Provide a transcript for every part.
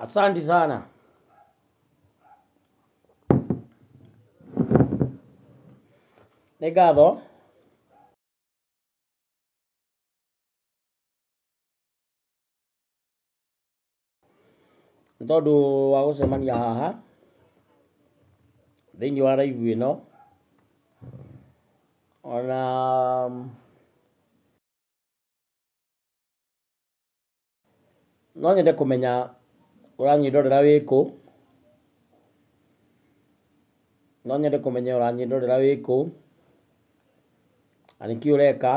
Asante sana. Nĩ ngatho. Nĩ tondũ wa gũcemania haha thĩinĩ wa live ĩno ona no nyende kũmenya ũranyĩrorera wĩkũ, no nyende kũmenya ũranyĩrorera wĩkũ na nĩkĩ ũreka.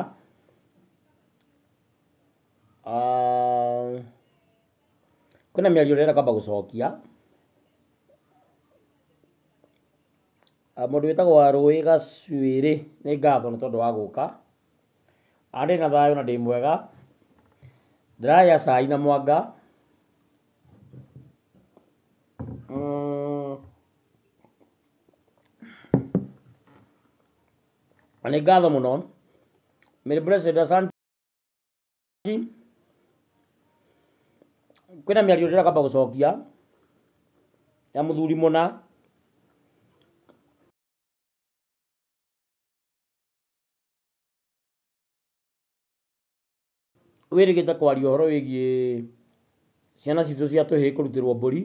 Kwĩna mĩario ndĩrenda kwamba gũcokia. Mũndũ wĩtagwo Warũĩ Gacuĩrĩ nĩ ngatho nĩ tondũ wa gũka. Ndĩ na thayũ na ndĩ mwega. Ndĩrarĩa cai na mwanga. Na nĩ ngatho mũno. Mary Blessed, asante. Kwĩna mĩario ndĩrenda kwamba gũcokia ya mũthuri mũna. Wĩrĩgĩte kwaria ũhoro wĩgiĩ ciana citũ cia tũhĩĩ kũrutĩrwo mbũri.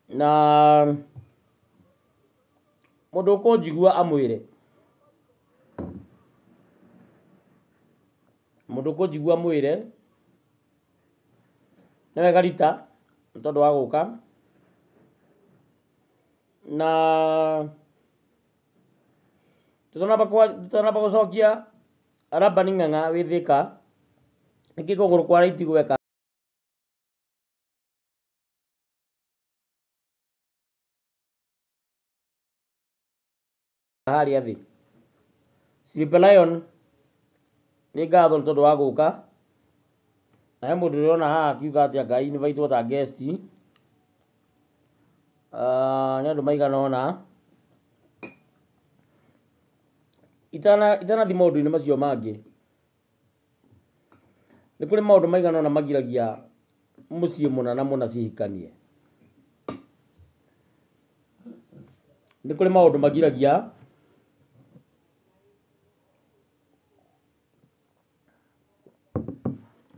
Na mũndũ ũkũnjigua amwĩre, mũndũ ũkũnjigua amwĩre nĩ wega Rita nĩ tondũ wa gũka. Na tũtanamba gũcokia Rabani Ng'ang'a wĩ Thĩka, nĩkĩ kũgũrũ kwa right gweka harĩa thĩ. Sleepy Lion nĩ ngatho nĩ tondũ wa gũka. Na he mũndũ ndĩrona haha akiuga atĩ anga invite ta guest. Nĩ andũ maigana ũna. Itanathiĩ maũndũ-inĩ macio mangĩ, nĩ kũrĩ maũndũ maigana ũna magiragia mũciĩ mũna na mũna cihikanie. Nĩ kũrĩ maũndũ magiragia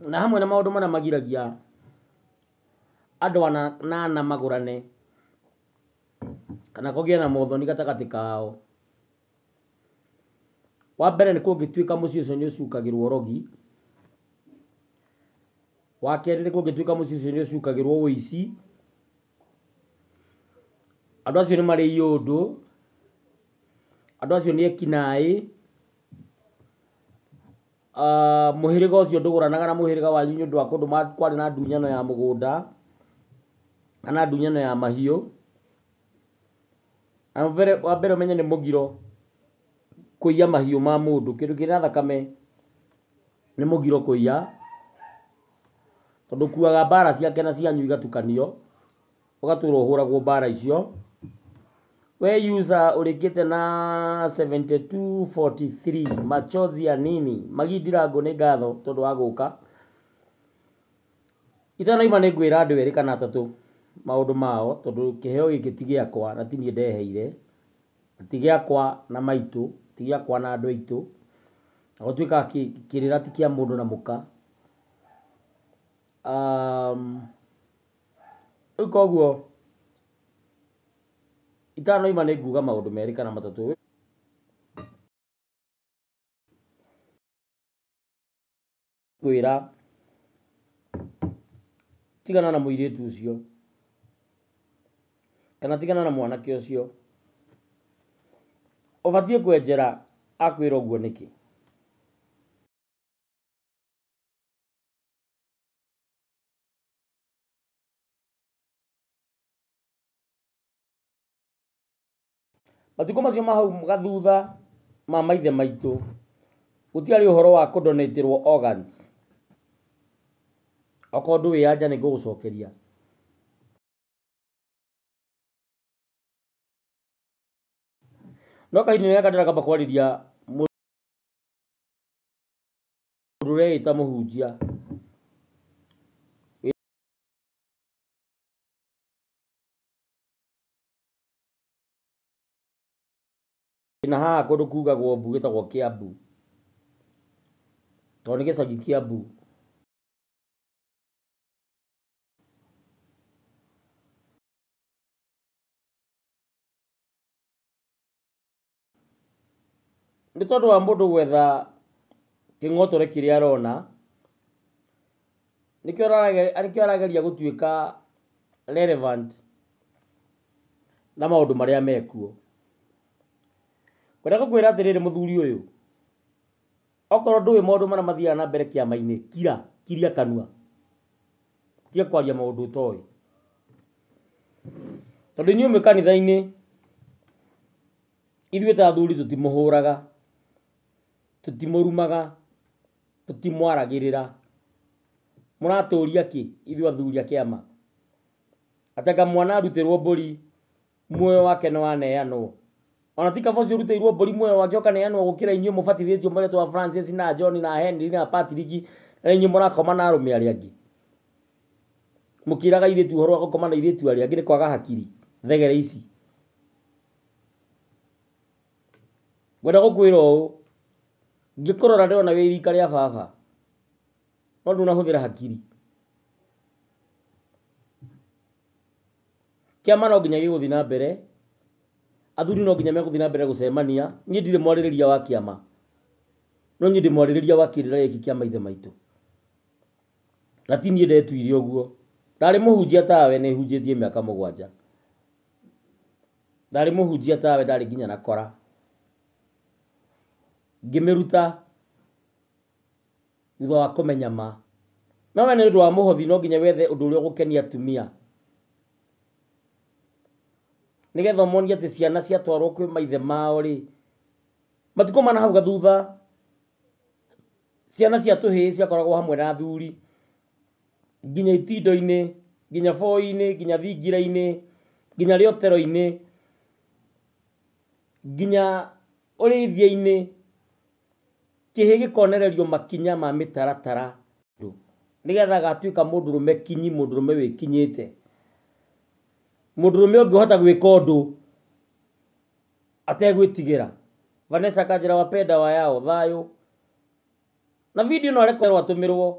na hamwe na maũndũ marĩa magiragia andũ ana na ana magũrane kana kũgĩe na mothoni gatagatĩ kao. Wa mbere nĩ kũngĩtuĩka mũciĩ ũcio nĩ ũcukagĩrwo rogi. Wa kerĩ nĩ kũngĩtuĩka mũciĩ ũcio nĩ ũcukagĩrwo ũici. Andũ acio nĩ marĩ iũndũ, andũ acio nĩ ekinaĩ. Mũhĩrĩga ũcio ndũgũranaga na mũhĩrĩga wanyu nĩ ũndũ wa kũndũ kwarĩ na ndunyano ya mũgũnda kana ndunyano ya mahiũ. Na wa mbere ũmenye nĩ mũgiro kũiya mahiũ ma mũndũ, kĩndũ kĩna thakame nĩ mũgiro kũiya, tondũ ũkuaga mbara ciake na cianyu igatukanio, ũgatũra ũhũragwo mbara icio. We user ũrĩkĩte na 7243 machozi ya nini Magi Ndirango nĩ ngatho tondũ wa gũka. Itanaima nĩ ngwĩra andũ erĩ kana atatũ maũndũ mao, tondũ kĩheo gĩkĩ ti gĩakwa na ti niĩ ndeheire, na ti gĩakwa na maitũ, ti gĩakwa na andũ aitũ, na gũtuĩkaga kĩrĩra ti kĩa mũndũ na mũka. Rĩu koguo itanoima nĩ nguga maũndũ merĩ kana matatũ. Ngwĩra tigana na mũirĩtu ũcio kana tigana na mwanake ũcio, ũbatiĩ kwenjera akwĩra ũguo nĩkĩ? Matukũ macio ma hau gathutha ma maithe maitũ gũtiarĩ ũhoro wa kũdonatĩrwo organs. Okorwo ndũĩ anja nĩ ngũgũcokeria. No kahinda gaka ndĩrenda kwamba kwarĩria Ũreĩta mũhunjia na haha kũndũ kugagwo mbu gĩtagwo Kĩambu, tondũ nĩ gĩcagi Kĩambu. Nĩ tondũ wa mũndũ gwetha kĩng'otore kĩrĩa arona, nĩkĩo arageria gũtuĩka relevant na maũndũ marĩa mekuo. Ngwenda gũkwĩra atĩrĩrĩ mũthuri ũyũ, okorwo ndũĩ maũndũ marĩa mathiaga na mbere kĩama-inĩ, kira, kiria kanua, tiga kwaria maũndũ ũtoĩ. Tondũ inyuĩ mwĩ kanitha-inĩ, ithuĩ ta athuri tũtimũhũraga, tũtimũrumaga, tũtimwaragĩrĩra. Mũratũria kĩ ithuĩ athuri a kĩama? Atĩ mwana arutĩrwo mbũri, muoyo wake nĩ waneanwo. Ona ti kaba ũcio ũrutĩirwo mbũri muoyo wake ũkaneanwo gũkĩra inyuĩ mũbatithĩtio mũretwo wa Francis na John na Henry na Patrick, na inyuĩ mũrakoma na arũme arĩa angĩ. Mũkĩraga airĩtu ũhoro wa gũkoma na airĩtu arĩa angĩ nĩ kwaga hakiri, thegere ici. Ngwenda gũkwĩra ũũ, ngĩkũrora ndĩrona wĩ rika rĩa baba, no ndũnahũthĩra hakiri. Kĩama no nginya gĩgũthiĩ na mbere, athuri no nginya megũthiĩ na mbere gũcemania. Niĩ ndirĩ mwarĩrĩria wa kĩama, no niĩ ndĩ mwarĩrĩria wa kĩrĩra gĩkĩ kĩa maithe maitũ. Na ti niĩ ndetuire ũguo. Ndarĩ mũhunjia tawe, nĩ hunjĩtie mĩaka 7. Ndarĩ mũhunjia tawe, ndarĩ nginya na kora. Ngĩmĩruta thutha wa kũmenya ma. No we nĩ ũndũ wa mũhothi no nginya wethe ũndũ ũrĩa ũgũkenia atumia, nĩgetha ũmonie atĩ ciana ciatwarwo kwĩ maithe mao rĩ, matukũ mana hau gathutha ciana cia tũhĩĩ ciakoragwo hamwe na athuri, nginya itindo-inĩ, nginya boi-inĩ, nginya thingira-inĩ, nginya rĩotero-inĩ, nginya ũrĩithia-inĩ. Kĩhĩĩ gĩkonererio makinya ma mĩtaratara nĩgetha agatuĩka mũndũrũme kinyi, mũndũrũme wĩkinyĩte, mũndũrũme ũngĩhota gwĩka ũndũ ategwĩtigĩra. Vanessa Kanjĩra wapenda wa yao thayũ. Na video no arekorwo atũmĩrwo,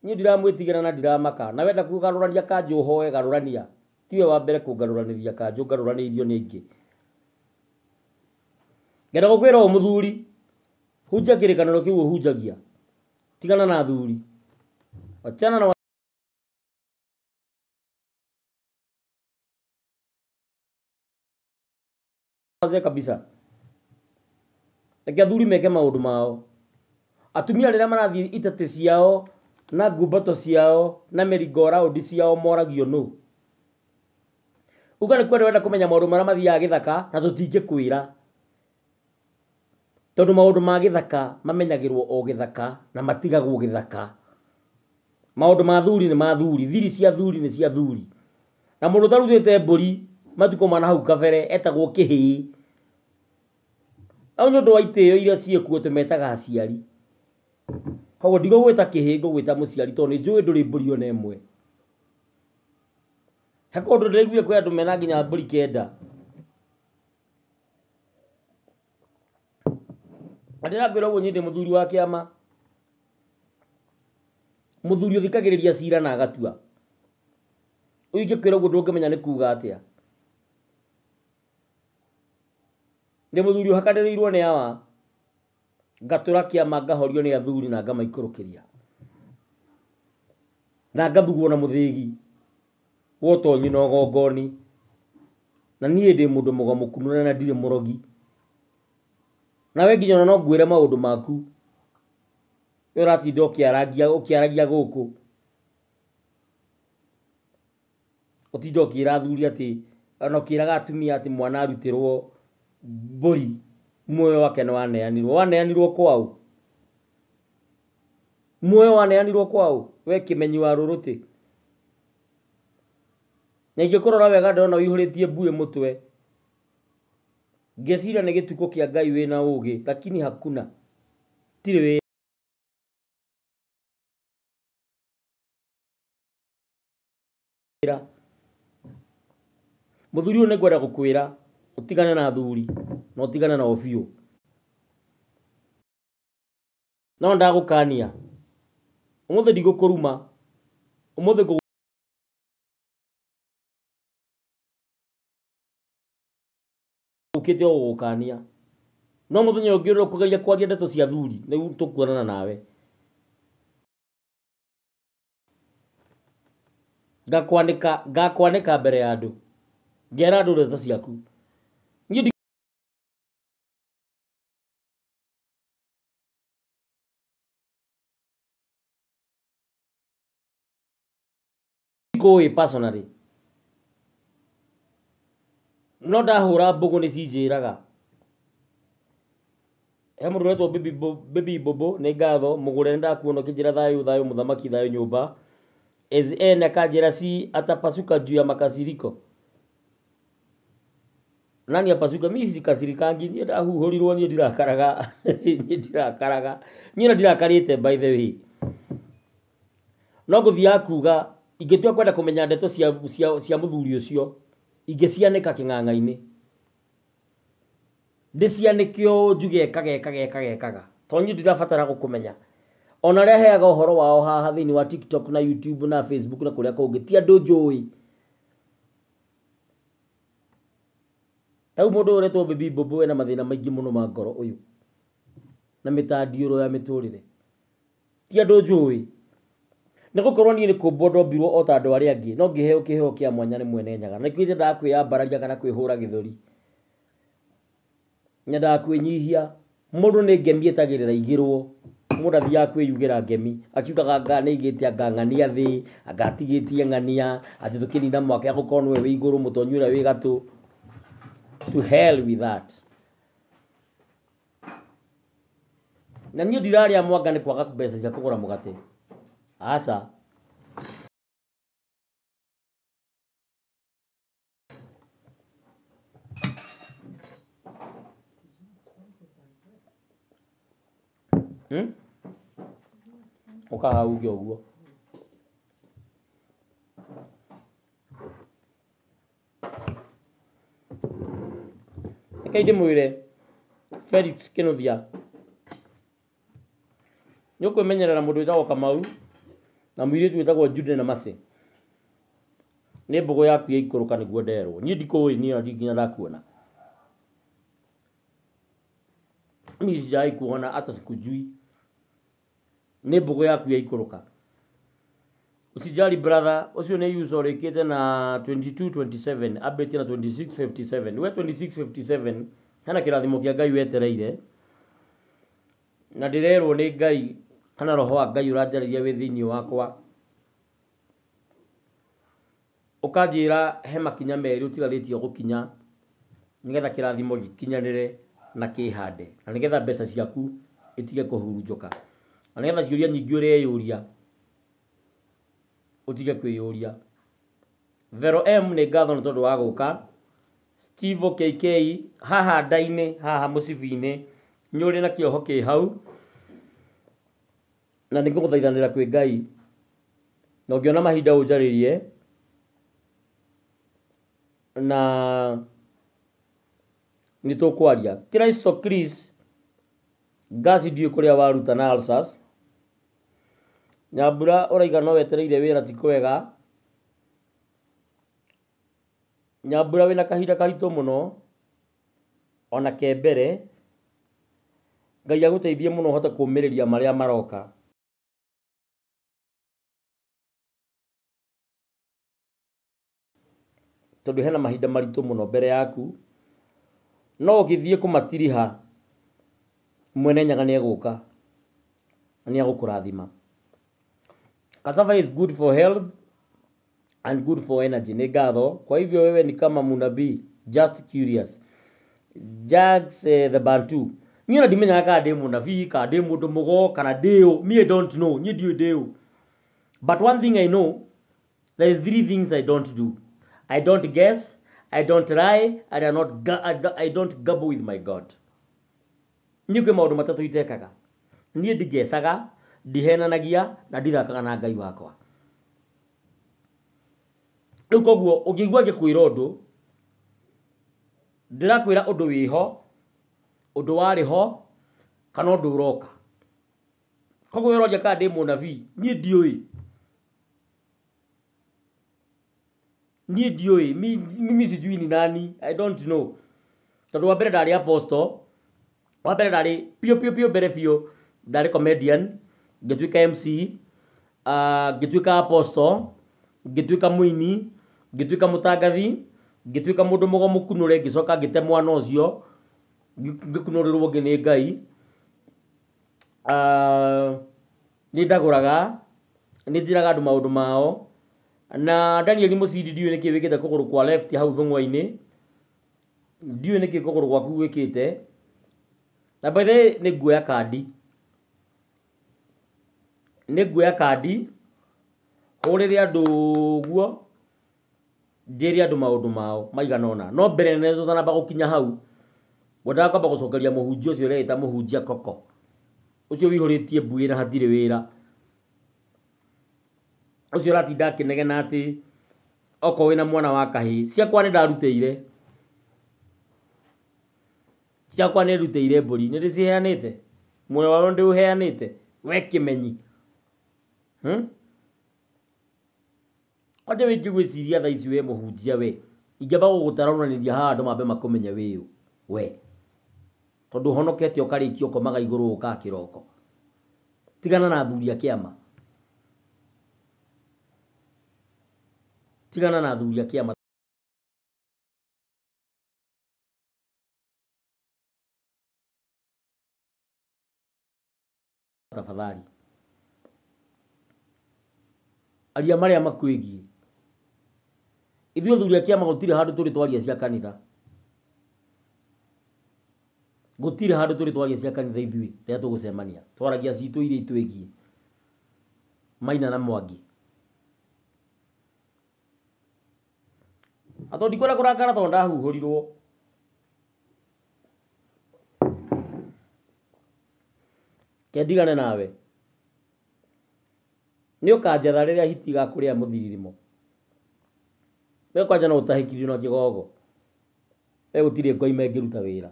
niĩ ndiramwĩtigĩra na ndiramaka. Na wenda kũgarũrania kanjũ ũhoe garũrania, tiwe wa mbere kũngarũranĩria kanjũ, ngarũranĩirio nĩ ingĩ. Ngenda gũkwĩra ũũ mũthuri, hunjia kĩrĩkanĩro kĩu ũhunjagia, tigana na athuri, wachana na wazee kabisa. Reke athuri meke maũndũ mao. Atumia rĩrĩa marathiĩ itatĩ ciao na ngumbato ciao na merry-go-round ciao moragio nũ. Uga nĩ kwenda wenda kũmenya maũndũ marĩa mathiaga gĩthaka na tũtingĩkwĩra, tondũ maũndũ ma gĩthaka mamenyagĩrwo o gĩthaka na matigagwo gĩthaka. Maũndũ ma thuri nĩ ma thuri, thiri cia thuri nĩ cia thuri. Na mũndũ ũtarutĩte mbũri matukũ mana hau kabere etagwo kĩhĩĩ. Au nĩ ũndũ wa itĩo iria ciĩkuo tũmetaga aciari. Koguo ndigũgwĩta kĩhĩĩ, ngũgwĩta mũciari, tondũ nĩ njũĩ ndũrĩ mbũri ona ĩmwe. He kũndũ ndĩraiguire kwĩ andũ mena nginya mbũri 9. Na ndĩrakwĩra ũguo niĩ ndĩ mũthuri wa kĩama, mũthuri ũthikagĩrĩria cira na agatua. Ũyũ ingĩkwĩra ũguo ndũngĩmenya nĩ kuga atĩa. Ndĩ mũthuri ũhakanĩrĩirwo nĩ awa, ngatũra kĩama ngahorio nĩ athuri na ngamaikũrũkĩria, na ngathugwo na mũthĩgi wa ũtonyi na ũgongoni. Na niĩ ndĩ mũndũ mũgamũku na ndirĩ mũrogi. Nawe nginya ona no ngwĩre maũndũ maku, we ũratinda ũkĩaragia gũkũ, ũtinda ũkĩra athuri atĩ, ona ũkĩraga atumia atĩ mwana arutĩrwo mbũri muoyo wake nĩ waneanirwo. Waneanirwo kwaũ? Muoyo waneanirwo kwaũ? We kĩmenyi wa rũrũtĩ. Na ingĩkũrora wega ndĩrona ũihũrĩtie mbuĩ mũtwe, ngĩciria nĩ gĩtukũ kĩa Ngai wĩna ũgĩ, lakini hakuna, tirĩ wĩra. Mũthuri ũyũ nĩngwenda gũkwĩra ũtigane na athuri na ũtigane nao biũ. No ndagũkania ũmũthĩ ndigũkũruma, ũmũthĩ ngũkĩte o gũgũkania. No mũthenya ũngĩ ũrĩa ũkũgeria kwaria ndeto cia athuri nĩguo tũkuonana nawe. Ngakwanĩka mbere ya andũ. Ngera andũ ndeto ciaku. Niĩ ndikũĩ personally. No ndahũra mbũgũ nĩ cinjĩraga. He mũndũ ũretwo Baby Bobo nĩ ngatho mũgũre nĩ ndakuona ũkĩnjĩra thayũ thayũ mũthamaki thayũ nyũmba. SN akanjĩra si atapasuka juu ya makasiriko. Nani apasuka? Mimi sikasirikangi, niĩ ndahuhũrirwo, niĩ ndirakaraga. Niĩ ndirakaraga. Niĩ na ndirakarĩte by the way. No ngũthiaga kuga ingĩtua kwenda kũmenya ndeto cia mũthuri ũcio ingĩcianĩka kĩng'ang'a-inĩ. Ndĩcianĩke ũũ njuge ekaga ekaga ekaga ekaga. Tondũ niĩ ndirabatara gũkũmenya. Ona arĩa heaga ũhoro wao haha thĩinĩ wa TikTok na YouTube na Facebook na kũrĩa kũngĩ ti andũ njũĩ. Rĩu mũndũ ũyũ ũretwo Baby Bobo ena mathĩna maingĩ mũno ma ngoro ũyũ na mĩtandiũro ya mĩtũrĩre. Ti andũ njũĩ. Nĩ gũkorwo niĩ nĩ kũmbwo ndombirwo o ta andũ arĩa angĩ no ngĩheo kĩheo kĩa mwanya nĩ mwene Nyaga. Na nĩkĩo nyendaga kwĩyambararia kana kwĩhũra gĩthũri. Nyendaga kwĩnyihia. Mũndũ nĩ ngemi etagĩrĩra igĩrwo. Mũndũ athiaga kwĩyugĩra ngemi akiugaga anga nĩ aigĩte anga ng'ania thĩ, anga atigĩtie ng'ania, atĩ tũkĩnina mwaka egũkorwo nĩwe wĩ igũrũ, mũtonyi ũrĩa wĩ gatũ. To hell with that. Na niĩ ndirarĩa mwanga nĩ kwaga mbeca cia kũgũra mũgate. Aca. Ũkaha uge ũguo. Reke ndĩmwĩre Felix Kĩnuthia nĩ ũkwĩmenyerera mũndũ wĩtagwo Kamau na mũirĩtu wĩtagwo Jude na Mercy. Nĩ mbũgũ yaku yaikũrũka nĩguo nderwo. Niĩ ndikũĩ, niĩ ona nginya ndakuona. Mimi sijawahi kuona hata sikujui. Nĩ mbũgũ yaku yaikũrũka. Usijali brother, ũcio nĩ user ũrĩkĩte na 2227, ambĩtie na 2657. We 2657 hena kĩrathimo kĩa Ngai wetereire. Na ndĩrerwo nĩ Ngai kana roho wa Ngai ũranjarĩria wĩ thĩinĩ wakwa. Ũkanjĩra he makinya merĩ ũtigarĩtie gũkinya nĩgetha kĩrathimo gĩkinyanĩre na kĩhande, na nĩgetha mbeca ciaku itige kũhurunjũka, na nĩgetha ciũria nyingĩ ũreyũria ũtige kwĩyũria. Vero M nĩ ngatho nĩ tondũ wa gũka. Steve KK haha nda-inĩ, haha mũcibi-inĩ nĩ ũrĩ na kĩoho kĩ hau, na nĩ ngũgũthaithanĩra kwĩ Ngai, na ũngĩona mahinda ũnjarĩrie na nĩ tũkwaria. Christo Chris ngasi ndiũĩ kũrĩa waruta na ulcers. Nyambura ũraiga no wetereire wĩra ti kwega. Nyambura wĩna kahinda karitũ mũno ona ke mbere. Ngai agũteithie mũno ũhote kũũmĩrĩria marĩa maroka. Tondũ hena mahinda maritũ mũno mbere yaku, no ũgĩthiĩ kũmatiriha mwene Nyaga nĩ egũka na nĩ egũkũrathima. Cassava is good for health and good for energy. Nĩ ngatho. Kwa hivyo wewe ni kama munabii, just curious. Jags the Bantu. Niĩ ona ndimenyaga kana ndĩ mũnabii, kana ndĩ mũndũ mũgo, kana ndĩ ũ. Me I don't know. Niĩ ndiũĩ ndĩ ũ. But one thing I know, there is three things I don't do. I don't guess, I don't lie, and I don't gabble with my God. Niĩ kwĩ maũndũ matatũ itekaga. Niĩ ndingecaga, ndihenanagia, na ndithakaga na Ngai wakwa. Rĩu koguo ũngĩigua ngĩkwĩra ũndũ, Ndĩrakwĩra ũndũ wĩho, ũndũ warĩ ho, kana ũndũ ũroka. Koguo ũroria kana ndĩ mũnabii, niĩ ndiũĩ. Niĩ ndiũĩ, mimi sijui ni nani, I don't know. Tondũ wa mbere ndarĩ apostle, wa mbere ndarĩ piũ piũ piũ mbere biũ, ndarĩ comedian, ngĩtuĩka MC, ngĩtuĩka apostle, ngĩtuĩka mũini, ngĩtuĩka mũtangathi, ngĩtuĩka mũndũ mũgo mũkunũre, ngĩcoka ngĩte mwana ũcio, ngĩkunũrĩrwo ũngĩ nĩ Ngai. Nĩ ndagũraga, nĩ njĩraga andũ maũndũ mao. Na Daniel Mũcindi ndiũĩ nĩkĩ wĩkĩte kũgũrũ kwa left hau thũng'wa-inĩ, ndiũĩ nĩkĩ kũgũrũ gwaku gwĩkĩte. Na by the way nĩ nguoya kandi, nĩ nguoya kandi hũrĩre andũ ũguo, njĩre andũ maũndũ mao maigana ũna. No mbere nene tũtanamba gũkinya hau, ngwendaga kwamba gũcokeria mũhunjia ũcio ũreĩta mũhunjia Koko, ũcio wĩihũrĩtie mbuĩ na hatirĩ wĩra, ũcio ũratinda akĩnegena atĩ okorwo wĩna mwana wa kahĩĩ, ciakwa nĩ ndarutĩire, ciakwa nĩ ndutĩire mbũri, nĩ ndĩciheanĩte, muoyo wao nĩ ndĩũheanĩte, we kĩmenyi. Kwanja wĩ ngĩgwĩciria thaa ici we mũhunjia we, ingĩamba gũgũtaranĩria haha andũ mambe makũmenye wĩũ we, tondũ ũhonokete ũkarĩkia ũkomaga igũrũ ũkaga kĩroko. Tigana na athuri a kĩama, tigana na athuri a kĩama tafadhali. Aria marĩa makwĩgiĩ. Ithuĩ athuri a kĩama gũtirĩ handũ tũrĩ twaria cia kanitha, gũtirĩ handũ tũrĩ twaria cia kanitha ithuĩ rĩrĩa tũgũcemania, twaragia citũ iria itwĩgiĩ, Maina na Mwangi. Na tondũ ndikwenda kũrakara tondũ ndahuhũrirwo. Ke ndigane nawe. Nĩ ũkanjetha rĩrĩa hiti igakũrĩa mũthiririmo. We kwanja no ũtahĩkirio na kĩgogo. We gũtirĩ ngoima ĩngĩruta wĩra.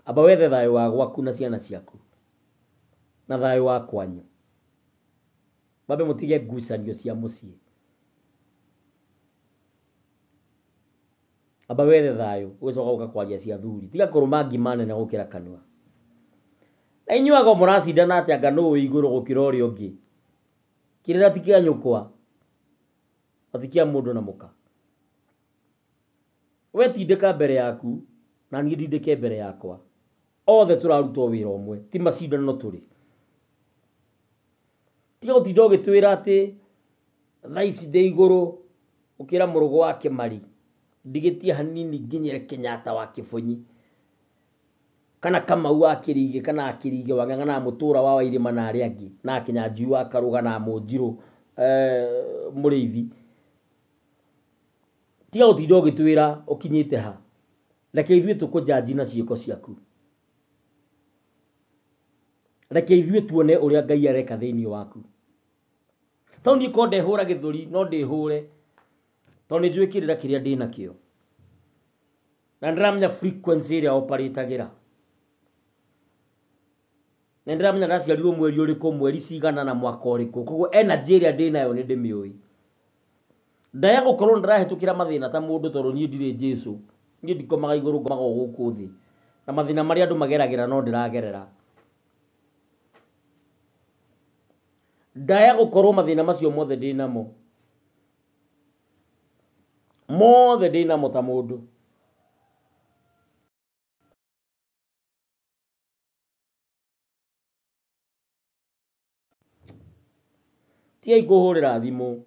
Amba wethe thayũ wa gwaku na ciana ciaku, na thayũ wa kwanyu. Mwambe mũtige ngucanio cia mũciĩ. Amba wethe thayũ, ũgĩcoka gũka kwaria cia athuri. Tiga kũrũma ngima nene gũkĩra kanua. Na inyuaga mũracindana atĩ anga nũ wĩ igũrũ gũkĩra ũrĩa ũngĩ. Kĩrĩra ti kĩa nyũkwa, na ti kĩa mũndũ na mũka. We tindĩka mbere yaku, na niĩ ndindĩke mbere yakwa. Othe tũraruta o wĩra ũmwe, ti macindano tũrĩ. Tiga gũtinda ũgĩtwĩra atĩ thaa ici ndĩ igũrũ gũkĩra mũrũgũ wa Kĩmari, ndigĩtie hanini nginyĩre Kenyatta wa Kĩbũnyi, kana Kamau wa Kĩrigĩ, kana Kĩrigĩ wa Ng'ang'a na Mũtũra wa Wairĩma na arĩa angĩ, na Kĩnyanjui wa Karũga na Mũnjirũ Mũrĩithi. Tiga gũtinda ũgĩtwĩra ũkinyĩte ha. Reke ithuĩ tũkũjanji na ciĩko ciaku. Reke ithuĩ tuone ũrĩa Ngai areka thĩinĩ waku. Tondũ niĩ korwo ndehũra gĩthũri no ndĩhũre, tondũ nĩ njũĩ kĩrĩra kĩrĩa ndĩnakĩo. Na ndĩramenya frequency ĩrĩa operatagĩra. Na ndĩramenya ndaciarirwo mweri ũrĩkũ, mweri cigana na mwaka ũrĩkũ. Koguo energy ĩrĩa ndĩnayo nĩ ndĩmĩũĩ. Ndaya gũkorwo ndĩrahĩtũkĩra mathĩna ta mũndũ tondũ niĩ ndirĩ Jesu. Niĩ ndikomaga igũrũ, ngomaga o gũkũ thĩ. Na mathĩna marĩa andũ mageragĩra no ndĩragerera. Ndaya gũkorwo mathĩna macio mothe ndĩnamo. Mothe ndĩnamo ta mũndũ. Tigai kũhũrĩra thimũ,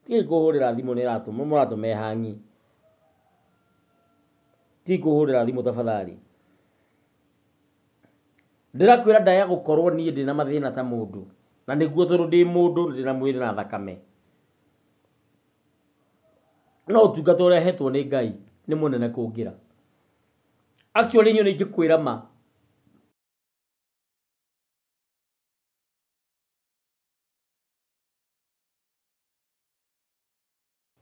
tigai kũhũrĩra thimũ nĩ ĩratũma mũratũma ĩhang'i. Tigai kũhũrĩra thimũ tafadhali. Ndĩrakwĩra ndaya gũkorwo niĩ ndĩna mathĩna ta mũndũ, na nĩguo tondũ ndĩ mũndũ ndĩna mwĩrĩ na thakame. No ũtungata ũrĩa hetwo nĩ Ngai nĩ mũnene kũngĩra. Actually inyuĩ nĩ ingĩkwĩra ma.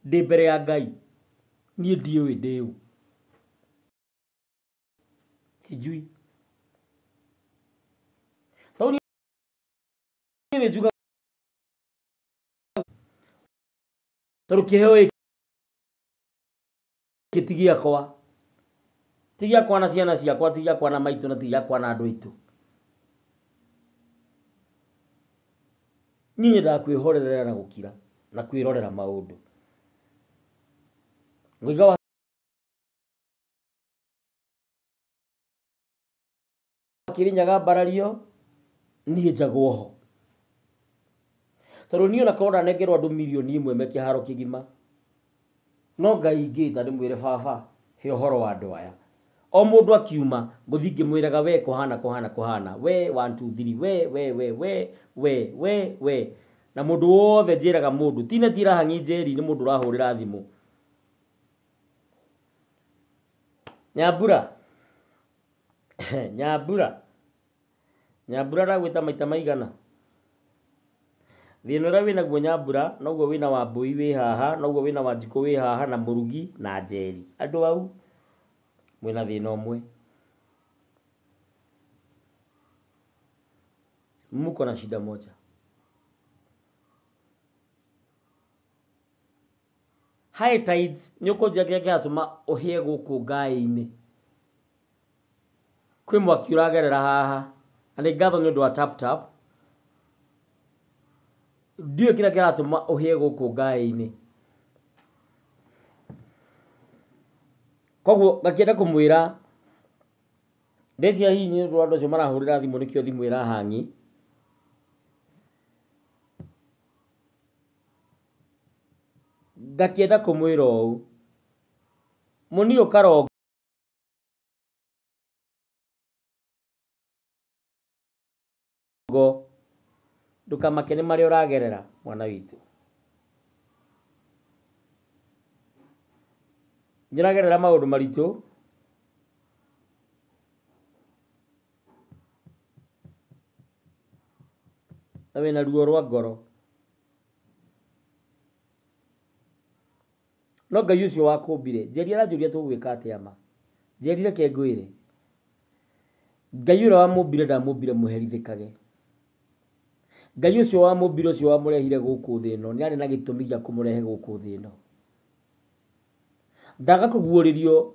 Ndĩ mbere ya Ngai. Niĩ ndiũĩ ndĩ ũ. Sijui. Tondũ niĩ njugaga tondũ kĩheo gĩkĩ ti gĩakwa. Ti gĩakwa na ciana ciakwa, ti gĩakwa na maitũ, na ti gĩakwa na andũ aitũ. Niĩ nyendaga kwĩhorerera na gũkira na kwĩrorera maũndũ. Mũiga wa Kĩrĩnyaga mbarario, niĩ njagwo ho. Tondũ niĩ ona korwo ndanengerwo andũ 1,000,000 me kĩharo kĩgima, no Ngai ingĩta ndĩmwĩre baba, he ũhoro wa andũ aya. O mũndũ akiuma, ngũthiĩ ngĩmwĩraga we kũhana kũhana kũhana, we 1 2 3, we we we we we we we. Na mũndũ wothe njĩraga mũndũ, ti neti ĩrahangi njeri, nĩ mũndũ ũrahũrĩra thimũ. Nyambura. Nyambura. Nyambura ndagwĩta maita maigana. Thĩna ũrĩa wĩnaguo Nyambura, noguo wĩna Wambũi wĩ haha, noguo wĩna Wanjikũ wĩ haha, na Mũrugi na Njeri. Andũ au mwĩna thĩna ũmwe. Muko na shida moja. High tides nĩ ũkũnjĩra kĩrĩa kĩratũma ũhĩe gũkũ ngaĩ-inĩ. Kwĩ mwaki ũragerera haha. Na nĩ ngatho nĩ ũndũ wa tap tap. Ndiũĩ kĩrĩa kĩratũma ũhĩe gũkũ ngaĩ-inĩ. Koguo ngakĩenda kũmwĩra ndĩciria hihi nĩ ũndũ wa andũ acio marahũrĩra thimũ nĩkĩo thimũ ĩrahangi. Ngakĩenda kũmwĩra ũũ, Mũniũ Karongo ndũkamake nĩ marĩa ũragerera mwana witũ. Nĩũragerera maũndũ maritũ, na wĩna ruo rwa ngoro. No Ngai ũcio wakũmbire, Njeri aranjũria tũgwĩka atĩa ma. Njeri reke ngwĩre, Ngai ũrĩa wamũmbire ndamũmbire mũherithĩkage. Ngai ũcio wamũmbire ũcio wamũrehire gũkũ thĩ ĩno, nĩ arĩ na gĩtũmi gĩa kũmũrehe gũkũ thĩ ĩno. Ndaga kũguũrĩrio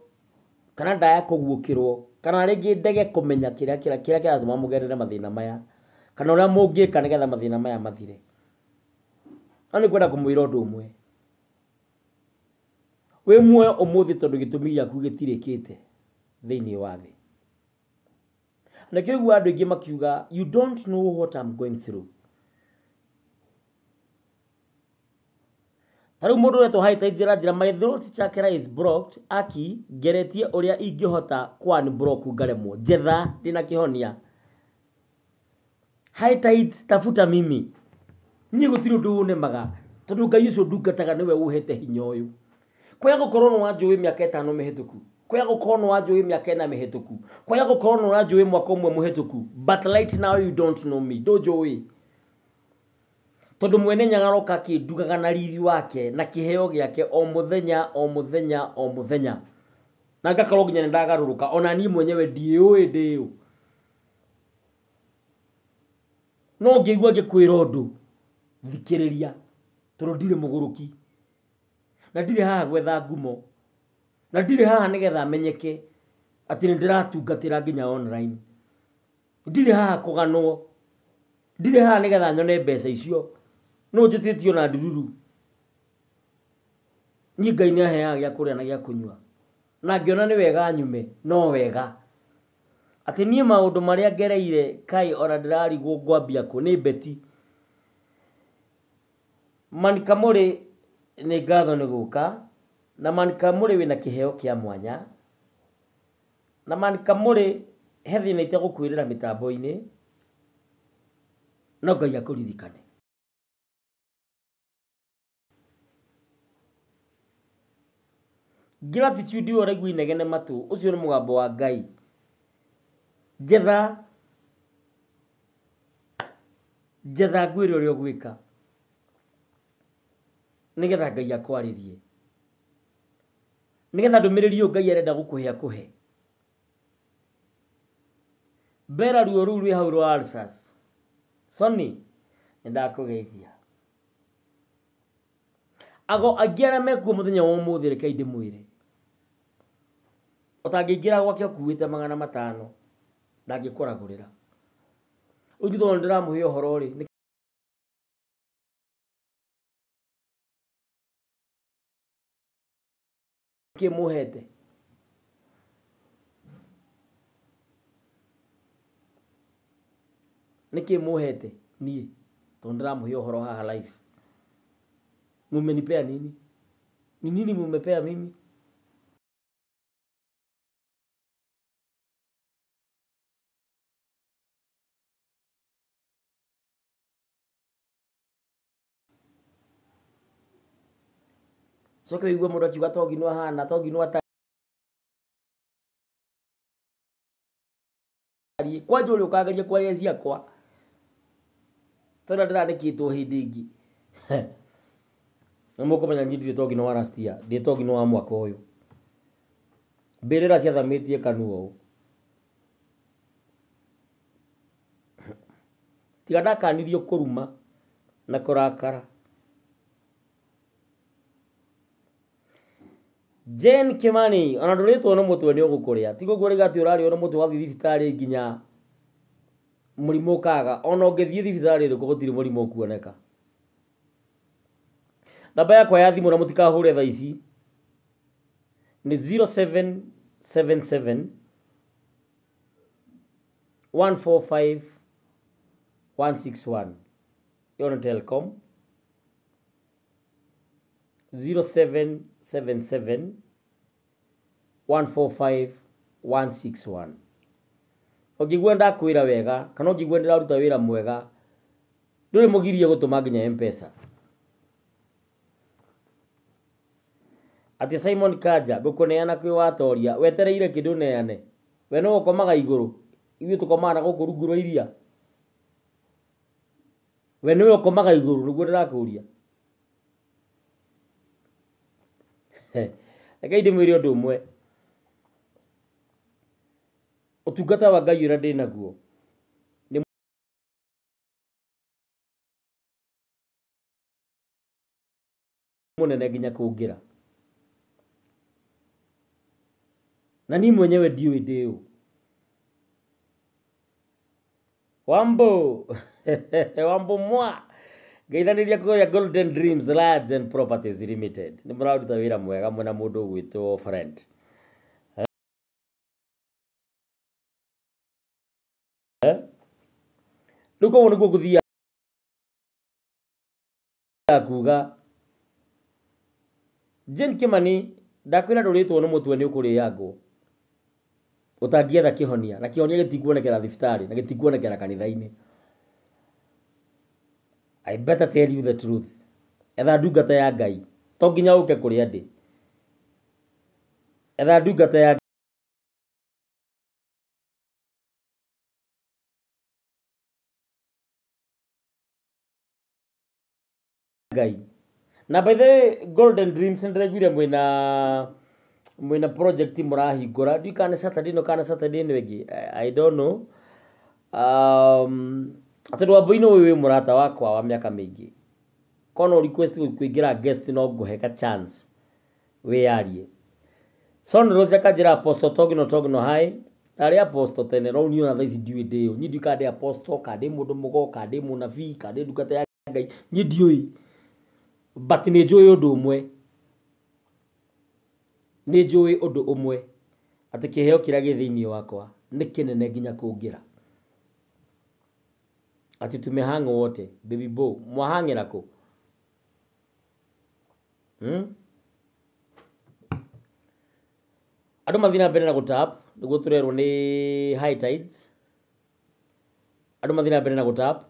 kana ndaya kũguũkĩrwo kana rĩngĩ ndege kũmenya kĩrĩa kĩratũma mũgerere mathĩna maya kana ũrĩa mũngĩka nĩgetha mathĩna maya mathire. No nĩ ngwenda kũmwĩra ũndũ ũmwe. Wĩ muoyo ũmũthĩ tondũ gĩtũmi gĩaku gĩtirĩkĩte thĩinĩ wa thĩ. Na nĩkĩo ũiguaga andũ aingĩ makiuga you don't know what I'm going through. Ta rĩu mũndũ ũretwo High Tide njĩra njĩra my throat chakra is blocked, aki ngeretie ũrĩa ingĩhota kũ unblock ngaremwo. Njetha ndĩna kĩhonia. High Tide tafuta mimi. Niĩ gũtirĩ ũndũ ũnemaga tondũ Ngai ũcio ndungataga nĩwe ũhete hinya ũyũ. Kwaya gũkorwo nĩ wanjũĩ mĩaka 5 mĩhĩtũku, kwaya gũkorwo nĩ wanjũĩ mĩaka 4 mĩhĩtũku, kwaya gũkorwo nĩ ũranjũĩ mwaka ũmwe mũhĩtũku, but right now you don't know me, ndũnjũĩ. Tondũ mwene Nyaga aroka akĩndugaga na riri wake na kĩheo gĩake o mũthenya o mũthenya o mũthenya, na ngakorwo nginya nĩ ndagarũrũka ona niĩ mwenyewe ndiĩũĩ ndĩũ. No ngĩigua ngĩkwĩra ũndũ, thikĩrĩria, tondũ ndirĩ mũgũrũki na ndirĩ haha gwetha ngumo na ndirĩ haha nĩgetha menyeke atĩ nĩ ndĩratungatĩra nginya online. Ndirĩ haha kũganwo, ndirĩ haha nĩgetha nyone mbeca icio. No njĩtĩtio na ndururu. Niĩ Ngai nĩ aheaga gĩa kũrĩa na gĩa kũnyua, na ngĩona nĩ wega nyume no wega. Atĩ niĩ maũndũ marĩa ngereire kai ona ndĩrarigwo ngwambia kũ nĩ Beti. Manikamũrĩ nĩ ngatho nĩ gũka, na Manikamũrĩ wĩna kĩheo kĩa mwanya, na Manikamũrĩ he thĩna itegũkwĩrĩra mĩtambo-inĩ, no Ngai akũririkane. Gratitude ĩyo ũraigua inegene matũ, ũcio nĩ mũgambo wa Ngai. Njetha njetha ngwĩre ũrĩa ũgwĩka nĩgetha Ngai akwarĩrie. Nĩgetha ndũmĩrĩri ũyũ Ngai arenda gũkũhe akũhe. Mbera ruo rũu rwĩ hau rwa ulcers. Sony, nĩndakũgeithia. Ago angĩ arĩa mekuo mũthenya wa ũmũthĩ rekei ndĩmwĩre. Ũtangĩingĩra gwake ũkuĩte 500 ndangĩkũragũrĩra. Rĩu tondũ nĩndĩramũhe ũhoro rĩ, nĩkĩ mũhete? Nĩkĩ mũhete niĩ tondũ ndĩramũhe ũhoro haha live? Mumenipea nini? Ni nini mumepea mimi? Coke wĩigue mũndũ akiuga Togino ahana, Togino atariĩ. Kwanja ũrĩa ũkageria kwaria ciakwa tondũ ndĩrandĩkĩtwo hĩndĩ ĩngĩ. Nĩ mũkũmenya niĩ ndirĩ Togino wa last year, ndĩ Togino wa mwaka ũyũ. Mbĩrĩra ciathamĩtie kanua ũũ. Tiga ndakanirio kũruma na kũrakara. Jane Kimani, ona ndũrĩtwo nĩ mũtwe nĩ ũgũkũrĩa. Tiga ũguo ũrauga atĩ ũrarĩo nĩ mũtwe wathiĩ thibitarĩ nginya mũrimũ ũkaga. Ona ũngĩthiĩ thibitarĩ ĩrĩkũ gũtirĩ mũrimũ ũkuoneka. Namba yakwa ya thimũ na mũtikahũre thaa ici nĩ 0777 145 161. Ĩyo nĩ Telcom. 0777 145 161. Ũngĩigua ndakwĩra wega kana ũngĩigua ndĩraruta wĩra mwega, ndũrĩ mũgirie gũtũma nginya M-Pesa. Atĩ Simon Kanja ngũkũneana kwĩ watoria, wetereire kĩndũ neane. We no ũkomaga igũrũ, ithuĩ tũkomaga na gũkũ rungu rwa iria. We nĩwe ũkomaga igũrũ nĩguo ndĩrakũria. Rekei ndĩmwĩre ũndũ ũmwe. Ũtungata wa Ngai ũrĩa ndĩnaguo nĩ mũnene nginya kũngĩra. Na niĩ mwenyewe ndiũĩ ndĩ ũ. Wambo Wambo mwa ngeithanĩria kũrĩa Golden Dreams Lands and Properties Limited. Nĩ mũraruta wĩra mwega mwĩna mũndũ ũgwĩtwo friend. Rĩu koguo nĩguo ngũthiaga kuga Jane Kimani ndakwĩra ndũrĩtwo nĩ mũtwe nĩ ũkũrĩangwo. Ũtangĩetha kĩhonia na kĩhonia gĩtikuonekera thibitarĩ na gĩtikuonekera kanitha-inĩ. I better tell you the truth. Etha ndungata ya Ngai. To nginya ũke kũrĩa ndĩ. Etha ndungata ya Ngai. Na by the way, Golden Dreams nĩndĩraiguire mwĩna project mũrahingũra. Ndiũĩ kana nĩ Saturday ĩno kana Saturday ĩno ĩngĩ. I don't know. Tondũ Wambũi-inĩ ũyũ wĩ mũrata wakwa wa mĩaka mĩingĩ. Kono request kũingĩra guest no ngũhe ka chance wĩyarie. Son Rose akanjĩra Apostle Togino Togino hi. Ndarĩ Apostle tene no niĩ ona thaa ici ndiũĩ ndĩ ũ. Niĩ ndiũĩ kana ndĩ Apostle, kana ndĩ mũndũ mũgo, kana ndĩ mũnabii, kana ndĩ ndungata ya Ngai. Niĩ ndiũĩ. But nĩ njũĩ ũndũ ũmwe. Nĩ njũĩ ũndũ ũmwe. Atĩ kĩheo kĩrĩa gĩ thĩinĩ wakwa nĩ kĩnene nginya kũngĩra. Atĩ tumehang wote baby bo mwahang'ĩra kũ? Andũ mathiĩ na mbere na gũtap nĩguo tũrerwo nĩ high tides. Andũ mathiĩ na mbere na gũtap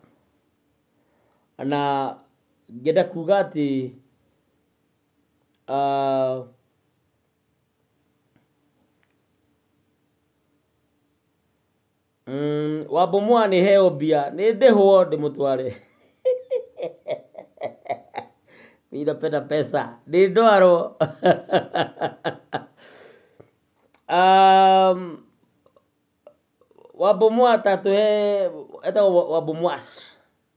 na ngenda kuga atĩ Wambo mwa nĩ heo mbia nĩ ndĩhwo ndĩmũtware. Mimi napenda pesa nĩ ndwarwo. Wambomwa ta tuhe etagwo Wambomwash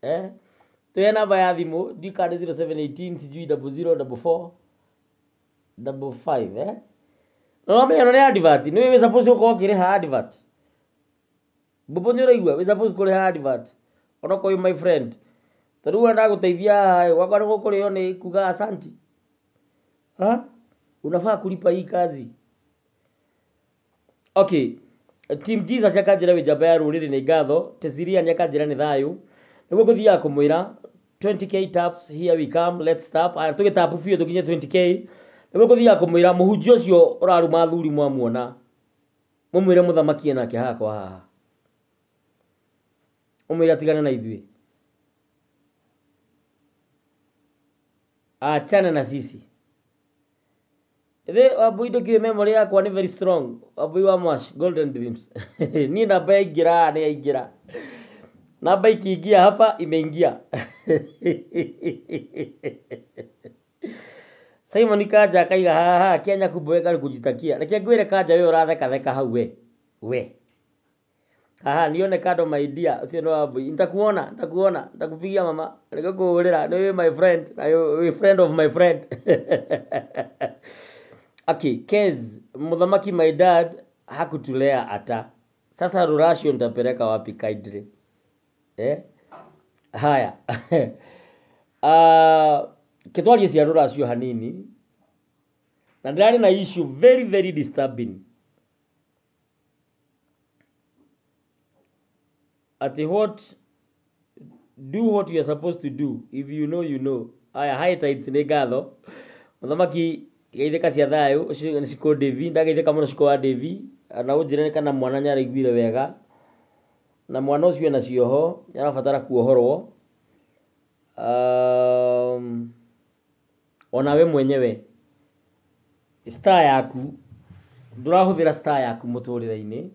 eh, tuhe namba ya thimũ ndikande 0718 sijui 00 44 55 eh. No wamenya ĩno nĩ advert, nĩ wĩ suppose gũkorwo ũkĩrĩha advert. Mbũmbũ nĩ ũraigua wĩ suppose kũrĩha advert onokorwo you my friend, tondũ rĩu ndagũteithia haha gwakwa nĩ gũkũrĩo nĩ kuga asanti. Ha? Unafaa kulipa hii kazi. Okay. Team Jesus akanjĩra wĩ njamba ya rũrĩrĩ nĩ ngatho, Tesiria nĩ akanjĩra nĩ thayũ. Nĩguo ngũthiaga kũmwĩra 20k taps, here we come, let's tap. Aya tũgĩtapu biũ tũkinye 20k. Nĩguo ngũthiaga kũmwĩra mũhunjia ũcio ũraruma athuri mwamuona, mũmwĩre mũthamaki enake hakwa haha, ũmwĩre atigane na ithuĩ, achane na sisi. Ĩthĩ Wambui ndũkĩũĩ memory yakwa nĩ very strong. Wambui wa Mwash, Golden Dreams. Niĩ namba yaingĩra haha nĩ yaingĩra. Namba ikiingia hapa imeingia. Simon Kanja akaiga haha Kenya kumboeka ni kujitakia. Reke ngwĩre Kanja we ũrathekatheka hau we. We. Haha nione kando my dear, ũcio nĩ Wambui. Nitakuona, nitakuona, nitakupigia mama. Reke ngũhũrĩra, nĩ wĩ my friend, na wĩ friend of my friend. Okay, Kez, muthamaki my dad hakutulea ata. Sasa ruracio nitapeleka wapi kaidre? Eh? Haya. Kitwarie cia ruracio hanini. Na ndĩrarĩ na issue very very disturbing. Ati what do what you are supposed to do, if you know you know. Aya, high tides nĩ ngatho. Muthamaki geithĩka cia thayũ, ũcio nĩ Shiko Devi, ndageithĩka mũno Shiko wa Devi, na ũnjĩre kana mwana nĩaraiguire wega. Na mwana ũcio ena cioho, nĩarabatara kuohorwo. Ona we mwenyewe star yaku ndũrahũthĩra star yaku mũtũrĩre-inĩ,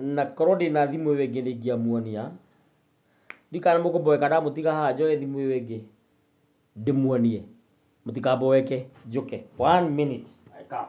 na korwo ndĩna thimũ ĩyo ĩngĩ nĩingĩamuonia. Ndikana mũkũmboeka ndamũtiga haha njoe thimũ ĩyo ĩngĩ ndĩmuonie, mũtikamboeke njũke. 1 minute I come.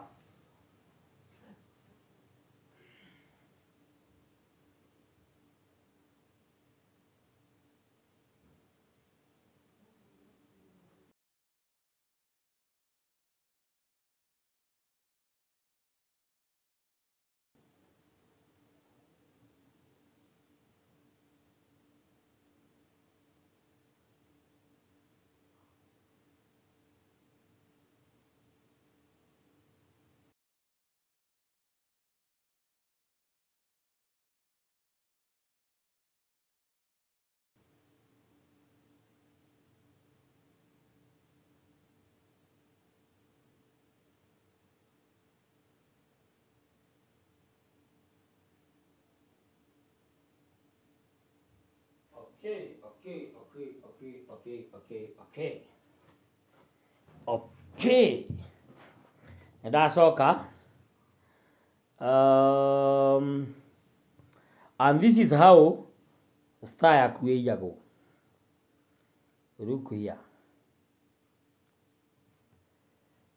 Okay, okay, okay, okay, okay, okay, okay. Okay. Ndacoka. And this is how star yaku ĩiyagwo. Look here.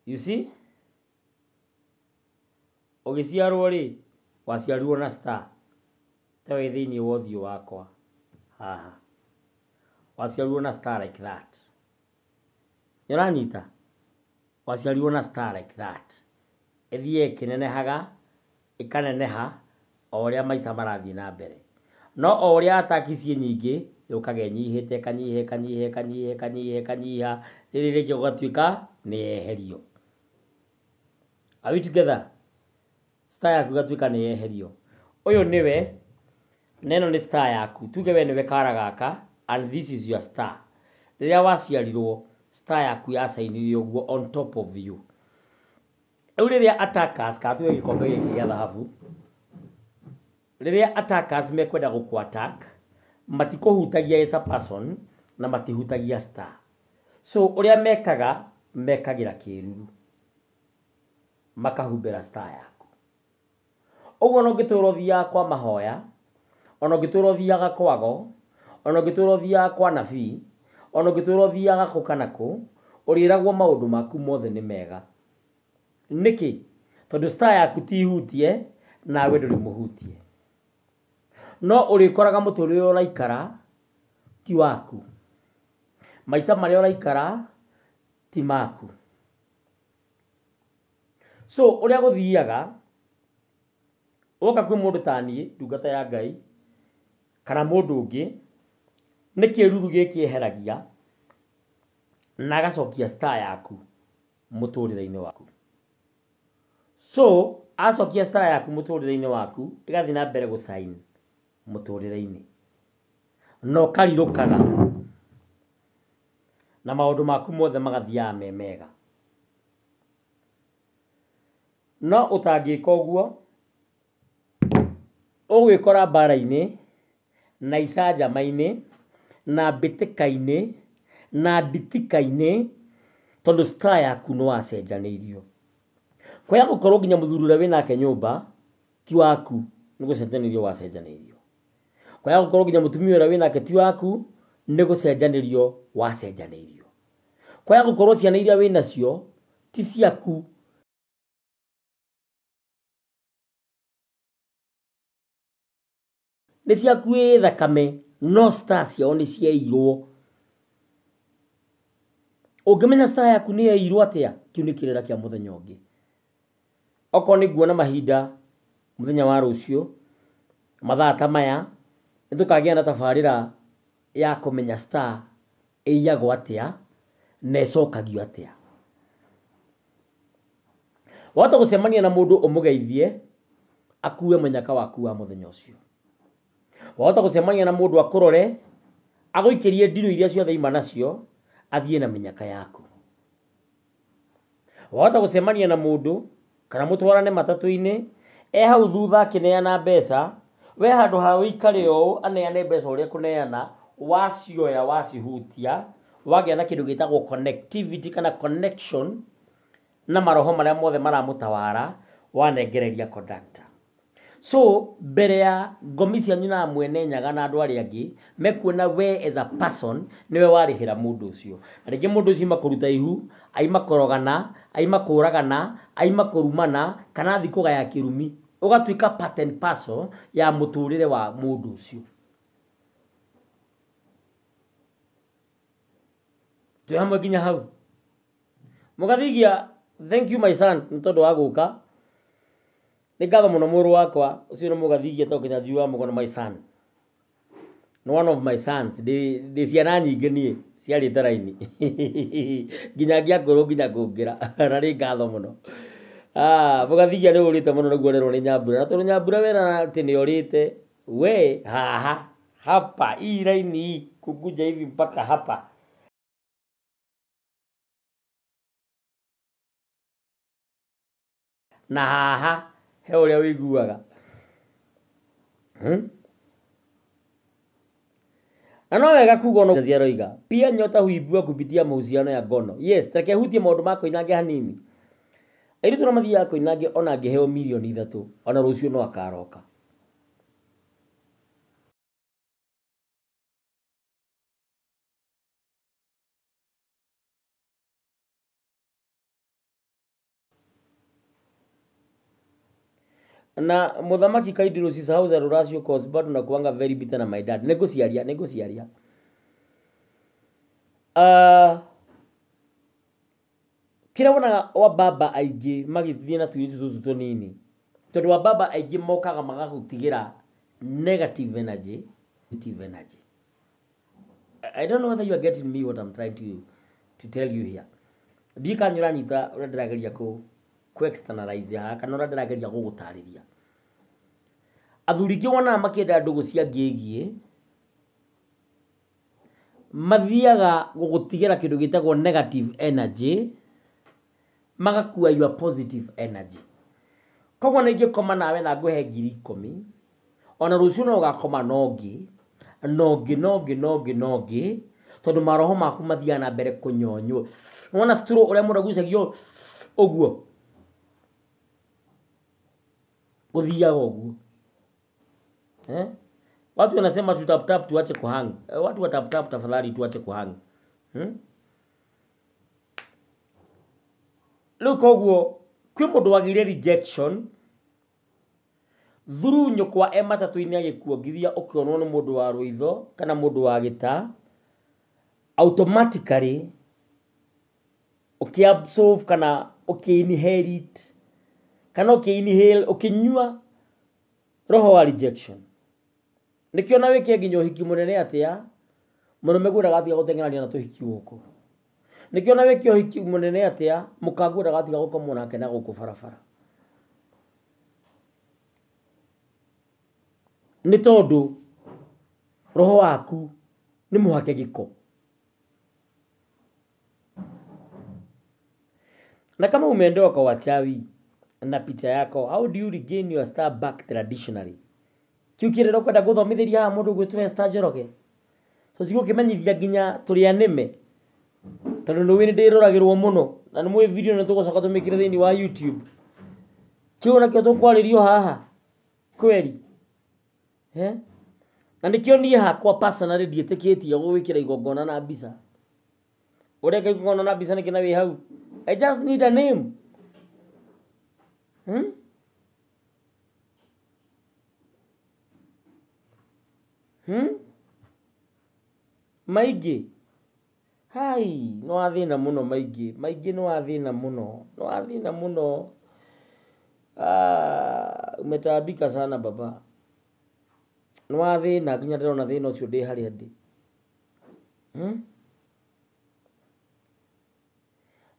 You see? Ũgĩciarwo rĩ, waciarirwo na star. Ta wĩ thĩinĩ wa ũthiũ wakwa. Haha. Waciarirwo na star like that. Nĩũranyita? Waciarirwo na star like that. Ĩthiĩ ĩkĩnenehaga, ĩkaneneha o ũrĩa maica marathiĩ na mbere. No o ũrĩa ataki ciĩ nyingĩ, yũkaga ĩnyihĩte, ĩkanyiha, ĩkanyiha, ĩkanyiha, ĩkanyiha, ĩkanyiha, rĩrĩ rĩngĩ ũgatuĩka nĩ yeherio. Are we together? Star yaku ĩgatuĩka nĩ yeherio. Ũyũ nĩwe, na ĩno nĩ star yaku. Tuge we nĩwe kara gaka, and this is your star. Rĩrĩa waciarirwo, star yaku yacainirio ũguo on top of you. Rĩu rĩrĩa attackers, kana tuge gĩkombe gĩkĩ gĩa thahabu, rĩrĩa attackers mekwenda gũkũ attack, matikũhutagia as a person, na matihutagia star. So ũrĩa mekaga, mekagĩra kĩruru, makahumbĩra star yaku. Ũguo ona ũngĩtũra ũthiaga kwa mahoya, ona ũngĩtũra ũthiaga kwago, ona ũngĩtũra ũthiaga kwa nabii, ona ũngĩtũra ũthiaga kũ kana kũ, ũrĩragwo maũndũ maku mothe nĩ mega. Nĩkĩ? Tondũ star yaku ti hutie nawe ndũrĩ mũhutie. No ũrĩkoraga mũtũrĩre ũraikara ti waku. Maica marĩa ũraikara ti maku. So ũrĩa gũthiaga woka kwĩ mũndũ ta niĩ ndungata ya Ngai kana mũndũ ũngĩ nĩ kĩruru gĩkĩ eheragia na agacokia star yaku mũtũrĩre-inĩ waku. So acokia star yaku mũtũrĩre-inĩ waku ĩgathiĩ na mbere gũcain mũtũrĩre-inĩ na ũkarirũkaga na maũndũ maku mothe magathiaga me mega. No ũtangĩka ũguo ũgwĩkora mbara-inĩ na icanjama-inĩ na mbĩtĩka-inĩ na nditika-inĩ tondũ star yaku nĩ wacenjanĩirio. Kwaya gũkorwo nginya mũthuri ũrĩa wĩnake nyũmba ti waku nĩ gũcenjanĩrio wacenjanĩirio. Kwaya gũkorwo nginya mũtumia ũrĩa wĩnake ti waku nĩ gũcenjanĩrio wacenjanĩirio. Kwaya gũkorwo ciana iria wĩnacio ti ciaku nĩ ciaku ĩ thakame no star ciao nĩ ciairwo. Ũngĩmenya star yaku nĩ yairwo atĩa kĩu nĩ kĩrĩra kĩa mũthenya ũngĩ. Okorwo nĩ nguona mahinda mũthenya wa rũciũ mathaa ta maya nĩ tũkagĩa na tabarĩra ya kũmenya star ĩiyagwo atĩa na ĩcokagio atĩa. Wahota gũcemania na mũndũ ũmũgeithie akue mũnyaka waku wa mũthenya ũcio. Wahota gũcemania na mũndũ akũrore agũikĩrie ndirũ iria ciothe ima nacio athiĩ na mĩnyaka yaku. Wahota gũcemania na mũndũ kana mũtwarane matatũ-inĩ e hau thutha akĩneana mbeca we handũ ha ũikare ũũ aneane mbeca ũrĩa kũneana wacioya wacihutia wagĩa na kĩndũ gĩtagwo connectivity kana connection na maroho marĩa mothe maramũtawara wanengereria conductor. So mbere ya ngomi cianyu na mwene Nyaga na andũ arĩa angĩ mekuona we as a person niwe warĩhĩra mũndũ ũcio. Na rĩngĩ mũndũ ũcio aima kũruta ihu, aima kũrogana, aima kũragana, aima kũrumana kana athi kũgaya kĩrumi, ũgatuĩka part and parcel ya mũtũrĩre wa mũndũ ũcio. Twĩ hamwe nginya hau. Mũgathigia, thank you my son nĩ tondũ wa gũka. Nĩ ngatho mũno mũrũ wakwa ũcio nĩ mũgathigia tondũ Kĩnyanjui wa Mũgo nĩ my son. Nĩ one of my sons. Ndĩ ciana nyingĩ niĩ ciarĩte raini nginya ngĩakũrũ nginya kũngĩra na nĩ ngatho mũno. Mũgathigia nĩ ũrĩte mũno nĩguo ũrerwo nĩ Nyambura. Na tondũ Nyambura wera atĩ nĩ orĩte we haha hapa hii raini hii kukuja hivi mpaka hapa na haha he ũrĩa ũiguaga. Na no wega kuga ono aroiga pia nyota huibua kupitia mahusiano ya ngono. Yes, reke hutie maũndũ ma Koinange hanini. Airĩtu arĩa mathiaga Koinange ona angĩheo mirioni 3 ona rũciũ no akaroka. Na mũthamaki Kaindiru usisahau za ruracio cause bado nakuanga very bitter na my dad. Nĩngũciaria, nĩngũciaria. Kĩrĩa wonaga wa baba aingĩ magĩthiĩ na tũirĩtu tũtũ tũnini tondũ wa baba aingĩ mokaga magagũtigĩra negative energy, negative energy. I don't know whether you are getting me what I'm trying to tell you here. Ndiũĩ kana nĩ ũranyita ũrĩa ndĩrageria kũ externalize haha kana ũrĩa ndĩrageria gũgũtarĩria. Athuri aingĩ wonaga makĩenda ndũgũ cia ngĩgiĩ mathiaga gũgũtigĩra kĩndũ gĩtagwo negative energy magakua your positive energy. Koguo nĩ ingĩkoma nawe na ngũhe 10,000 ona rũciũ no ũgakoma na ũngĩ na ũngĩ na ũngĩ na ũngĩ na ũngĩ tondũ maroho maku mathiaga na mbere kũnyonywo. Wona straw ũrĩa mũndũ agucagio ũguo gũthiaga ũguo. Watu wanasema tu tap tap tuache kuhang. Watu wa tap tap tafadhali tuache kuhang. Rĩu koguo Kwĩ mũndũ wagĩire rejection through nyũkwa e matatũ-inĩ agĩkuongithia ũkĩonwo nĩ mũndũ wa rũitho kana mũndũ wa gĩta, automatically ũkĩabsorb kana ũkĩ-inherit kana ũkĩ-inhale, ũkĩnyua roho wa rejection. Nĩkĩo na wĩke nginya ũhiki mũnene atĩa, mũrũme ngwendaga atiga gũteng'erania na tũhiki gũkũ. Nĩkĩo na wĩke ũhiki mũnene atĩa, mũka ngwendaga atiga gũkomwo nake na gũkũ barabara. Nĩ tondũ roho waku nĩ mũhake gĩko. Na kama umeondoa kwa wachawi na picha yako, how do you regain your star back traditionally? Kiu kĩrĩro kwenda gũthomithĩria haha mũndũ ũgwĩtwo Esther Njoroge. Tũtigũkĩmenyithia nginya tũrĩ anĩme, tondũ nĩ ũĩ nĩ ndĩroragĩrwo mũno, na nĩ mũĩ video nĩ tũgũcoka tũmĩkĩre thĩinĩ wa YouTube. Kĩu nakĩo tũkwarĩrio haha kweri. Na nĩkĩo niĩ hakwa personally ndiĩtĩkĩtie gwĩkĩra igongona na mbica. Ũreka igongona na mbica nĩkĩ na wĩ hau? I just need a name. Maingĩ. Hai, nĩ wathĩna mũno maingĩ. Maingĩ nĩ wathĩna mũno. Nĩ wathĩna mũno. Umetaabika sana baba. Nĩ wathĩna nginya ndĩrona thĩna ũcio ndĩ harĩa ndĩ.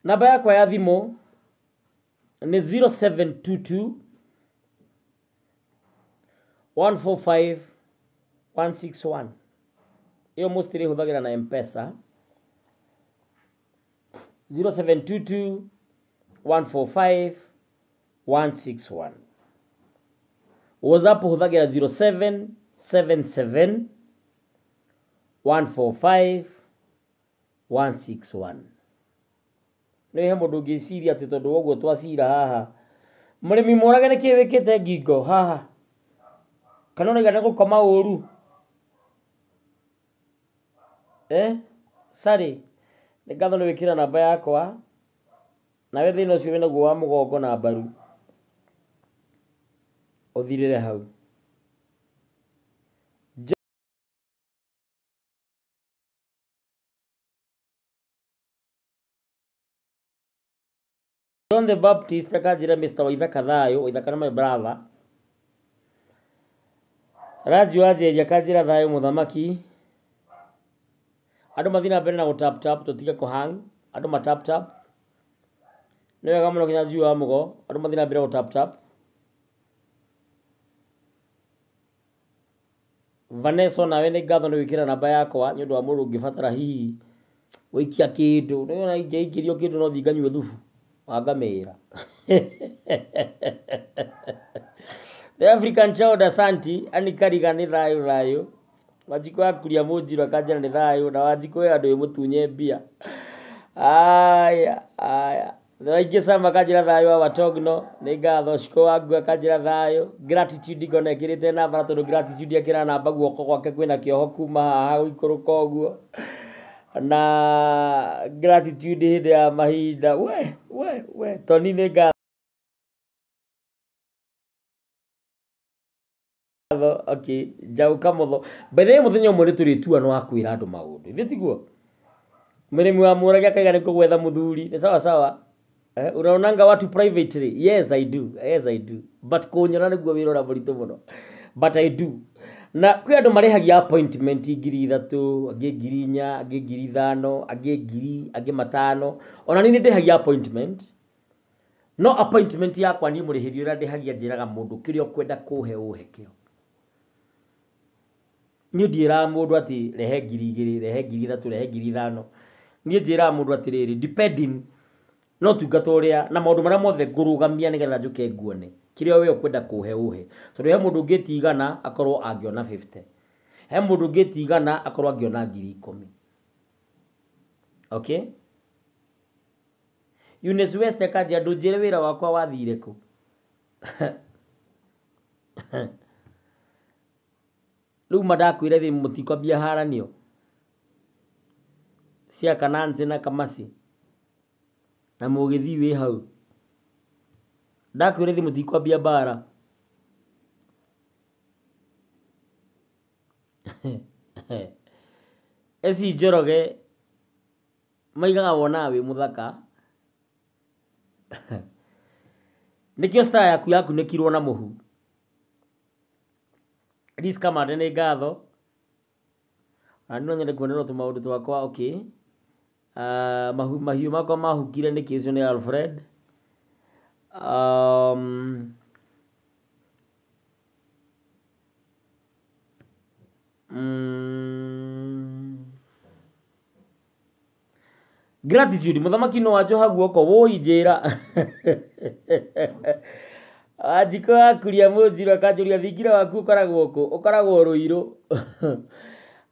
Namba yakwa ya thimũ nĩ 0722 145 161. Ĩyo mostly hũthagĩra na M-Pesa. 0722 145 161. WhatsApp hũthagĩra 0777 145 161. Nĩ he mũndũ ũngĩciria atĩ tondũ woguo twacira haha mũrĩmi mũrage nĩkĩ wĩkĩte ngingo haha, kana ũrauga nĩ gũkoma ũru? Sorry, nĩ ngatho nĩ wĩkĩra namba yakwa, nawe thĩna ũcio wĩnaguo wa mũgongo na mbaru ũthirĩre hau. John the Baptist akanjĩra Mr. Waithaka thayũ, Waithaka nĩ my brother. Raji wa Njeri akanjĩra thayũ mũthamaki. Andũ mathiĩ na mbere na gũ tap tap, tũtige kũ hang. Andũ ma tap tap. Nĩ wega mũno kinya njui wa mũgo. Andũ mathiĩ na mbere gũ tap tap. Vanessa nawe nĩ ngatho nĩ gwĩkĩra namba yakwa nĩ ũndũ wa mũndũ ũngĩbatara hihi gũikia kĩndũ. Nĩ wona ingĩikĩrio kĩndũ no thiĩ nganyue thubu wa ngamĩra. The African Child Asante Anikariga nĩ thayũ thayũ. Wanjikũ ya kuria mũnjiro akanjĩra nĩ thayũ, na Wanjikũ we andũ ĩmũtunye mbia. Aya, aya. Thaingĩ Sam akanjĩra thayũ wa Watogno, nĩ ngatho. Shiko wangu akanjĩra thayũ. Gratitude ngona ĩkĩrĩte namba tondũ gratitude ekĩra namba guoko gwake kwĩna kĩoho kuma haha gũikũrũka ũguo. Na gratitude hĩndĩ ya mahinda. We, we, we. Tony nĩ ngatho. Okay, Njaũ Kamotho. By the way, mũthenya ũmwe nĩ tũrĩtua nĩ wa kwĩra andũ maũndũ. Ithuĩ tiguo? Mũrĩmi wa Mũrage akaiga nĩ kũgwetha mũthuri. Nĩ sawa sawa. Unaonanga watu privately? Yes, I do. Yes, I do. But kũnyona nĩguo wĩra ũrĩa mũritũ mũno. But I do. Na kwĩ andũ marĩhagia appointment 3,000, angĩ 4,000, angĩ 5,000, angĩ 1,000, angĩ 5,000. Ona niĩ nĩ ndĩhagia appointment. No appointment yakwa niĩ mũrĩhĩri ũrĩa ndĩhagia njĩraga mũndũ kĩrĩa ũkwenda kũhe ũhe kĩo. Niĩ ndiĩraga mũndũ atĩ rehe 2,000, rehe 3,000, rehe 5,000. Niĩ njĩraga mũndũ atĩrĩrĩ, depending no tungata ũrĩa na maũndũ marĩa mothe ngũrũgamia nĩgetha njũke nguone kĩrĩa we ũkwenda kũhe ũhe. Tondũ he mũndũ ũngĩti 100 akorwo angĩona 50, he mũndũ ũngĩti 100 akorwo angĩona 10,000. Okay? Eunice West akanjĩra ndũnjĩre wĩra wakwa wathire kũ. Rĩu ma ndakwĩra thĩ mũtikwambia haranio cia Kanansi na Kamasi na mũgĩthi wĩ hau. Ndakwĩra thimũ tikwambia mbara. Eci Njoroge maigaga wonaga wĩ mũthaka. Nĩkĩo star yaku yakunĩkirwo na mũhu. Liz Kamande nĩ ngatho. Na no nyende kuonerwo tũmaũndũ twakwa okay. Mahiũ makwa mahukire nĩkĩ ũcio nĩ Alfred. Um, mm, Gratitude mũthamaki no wanjoha guoko wũi njĩra. Wanjikũ wakuria mũnjirũ akanjũria thingira waku ũkoragwo kũ? Ũkoragwo Rũirũ.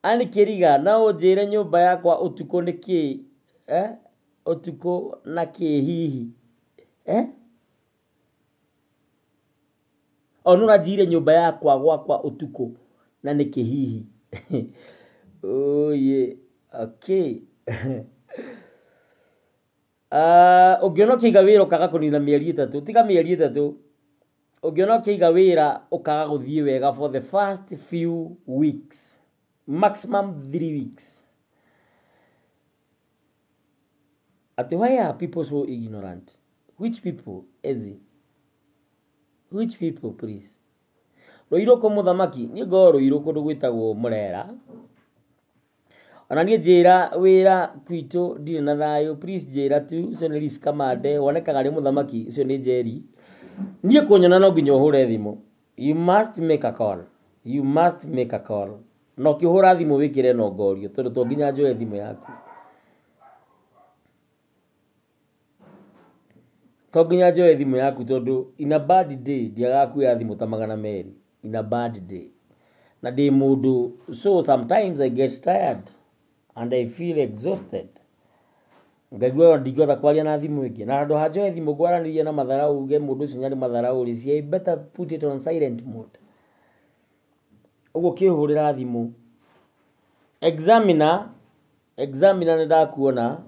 Ann Kĩriga no ũnjĩre nyũmba yakwa ũtukũ nĩ kĩĩ? Eh? Ũtukũ na kĩĩ hihi? Eh? O no ũranjĩire nyũmba yakwa gwakwa ũtukũ na nĩkĩ hihi? Oye, okay. Ũngĩona ũkĩiga wĩra ũkaga kũnina mĩeri 3, tiga mĩeri 3, ũngĩona ũkĩiga wĩra ũkaga gũthiĩ wega for the first few weeks, maximum 3 weeks. Ati why are people so ignorant? Which people, Ezi? Which people, please? Rũirũ kũ mũthamaki, niĩ ngoragwo Rũirũ kũndũ gwĩtagwo Mũrera. Ona niĩ njĩra wĩra kwitũ ndirĩ na thayũ, please njĩra tu, ũcio nĩ Liz Kamande, wonekaga arĩ mũthamaki, ũcio nĩ Njeri. Niĩ kũnyona no nginya ũhũre thimũ. You must make a call. You must make a call. Na ũkĩhũra thimũ wĩkĩre nongorio, tondũ to nginya njoe thimũ yaku. To nginya njoe thimũ yaku tondũ in a bad day ndiagaga kuoya thimũ ta 200. In a bad day. Na ndĩ mũndũ, so sometimes I get tired and I feel exhausted. Ngaigua ndingĩhota kwaria na thimũ ĩngĩ. Na handũ ha njoe thimũ ngwaranĩrie na matharau, uge mũndũ ũcio nĩarĩ matharau rĩ, I better put it on silent mode. Ũguo ũkĩhũrĩra thimũ. Examiner, examiner nĩ ndakuona.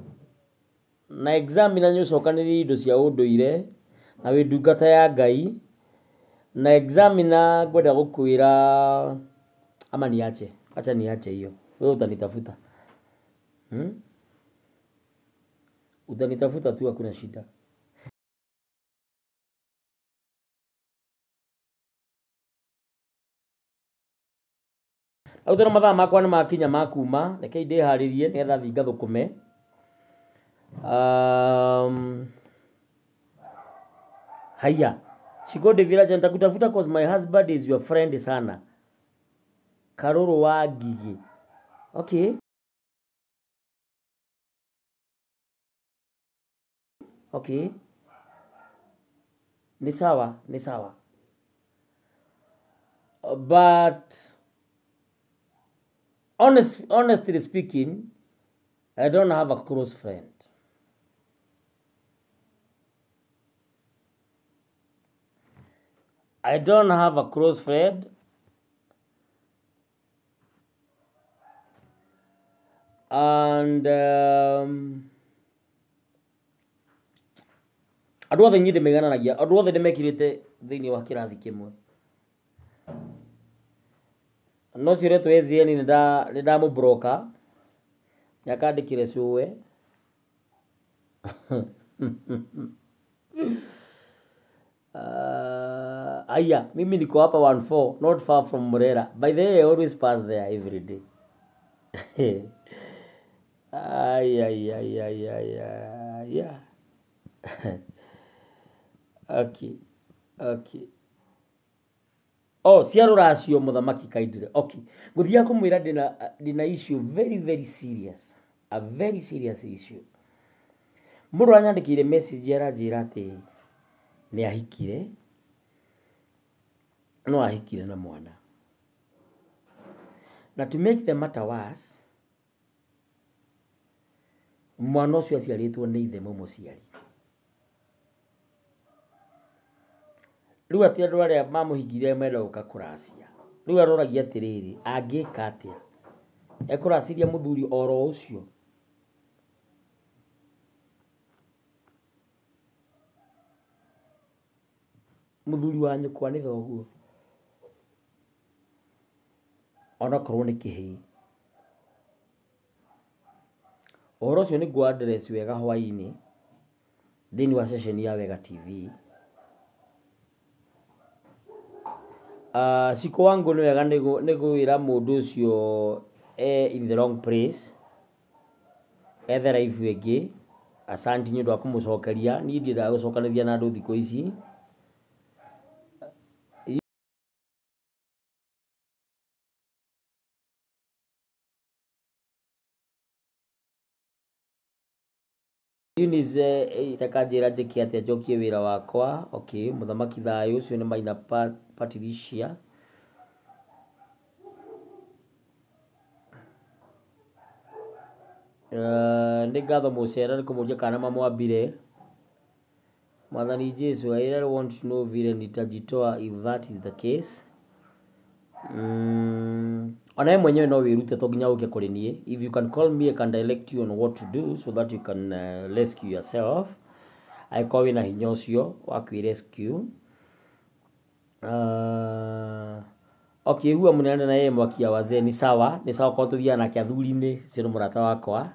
Na examiner nĩ ũcokanĩrĩirie indo cia ũndũire na wĩ ndungata ya Ngai. Na examiner ngwenda gũkwĩra ama niache, acha niache hiyo. Wewe utanitafuta. Utanitafuta tu, hakuna shida. Rĩu tondũ mathaa makwa nĩ makinya ma kuma, rekei ndĩharĩrie nĩgetha thiĩ ngathũkũme. Haya, Shikode Village nitakutafuta cause my husband is your friend sana. Karuru wa Ngigĩ. Okay. Okay. Ni sawa, ni sawa. But honestly speaking, I don't have a close friend. I don't have a close friend. And andũ othe niĩ ndĩmaigananagia, andũ othe ndĩmekĩrĩte thĩinĩ wa kĩrathi kĩmwe. No ũcio ũretwo Ezieni nĩ ndamũbroka, nĩakandĩkĩre cũwe. Aya, mimi niko hapa 14, not far from Murera. By the way, I always pass there every day. Ay, ay, ay, ay, ay, ay, yeah. Okay, okay. Oh, cia rũracio mũthamaki kaindire. Okay. Ngũthiaga kũmwĩra ndĩna issue very, very serious. A very serious issue. Mũndũ aranyandĩkĩire message aranjĩra atĩ nĩ ahikire, no ahikire na mwana. Na to make the matter worse, mwana ũcio aciarĩtwo nĩ ithe mũmũciari. Rĩu atĩ andũ arĩa mamũhikire menda gũka kũracia. Rĩu aroragia atĩrĩrĩ, angĩka atĩa? Ekũraciria mũthuri oro ũcio? Mũthuri wa nyũkwa nĩ thoguo. Onokorwo nĩ kĩhĩĩ. Ũhoro ũcio nĩ ngũ address wega hwainĩ thĩinĩ wa ceceni ya Wega TV. Cikũ wangu nĩ wega nĩ gwĩra mũndũ ũcio e in the wrong place, ethe life ĩngĩ. Asanti nĩ ũndũ wa kũmũcokeria. Niĩ ndiendaga gũcokanĩria na andũ thikũ ici. Eunice akanjĩra njĩke atĩa njokie wĩra wakwa. Okay, mũthamaki thayũ ũcio nĩ Maina Patricia. Nĩ ngatho mũcera nĩ kũmũria kana mamwambire. Mwathani Jesu, I really want to know vile nitajitoa if that is the case. Ona we mwenyewe no wĩrute to nginya ũke kũrĩ niĩ. If you can call me, I can direct you on what to do so that you can rescue yourself. Angĩkorwo wĩna hinya ũcio wa kwĩ rescue. Okay, huwa mnaenda na yeye mwaki ya wazee ni sawa, ni sawa kwa tuthiaga nake athuri-inĩ, ũcio nĩ mũrata wakwa.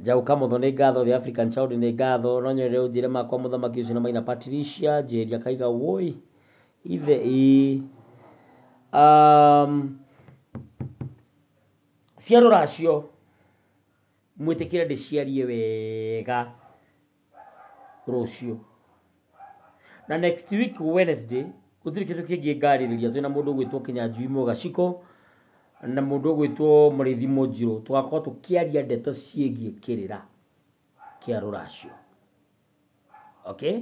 Njaũ Kamotho nĩ ngatho, The African Child nĩ ngatho, no nyende ũnjĩre makwa mũthamaki ũcio na Maina Patricia, Njeri akaiga woi ithe ĩĩ. Cia rũracio mwĩtĩkĩre ndĩciarie wega rũciũ. Na next week Wednesday gũtirĩ kĩndũ kĩngĩ ngarĩrĩria, twĩna mũndũ ũgwĩtwo Kĩnyanjui Mũgaciko na mũndũ ũgwĩtwo Mũrĩithi Mũnjirũ, tũgakorwo tũkĩaria ndeto ciĩgiĩ kĩrĩra kĩa rũracio. Okay?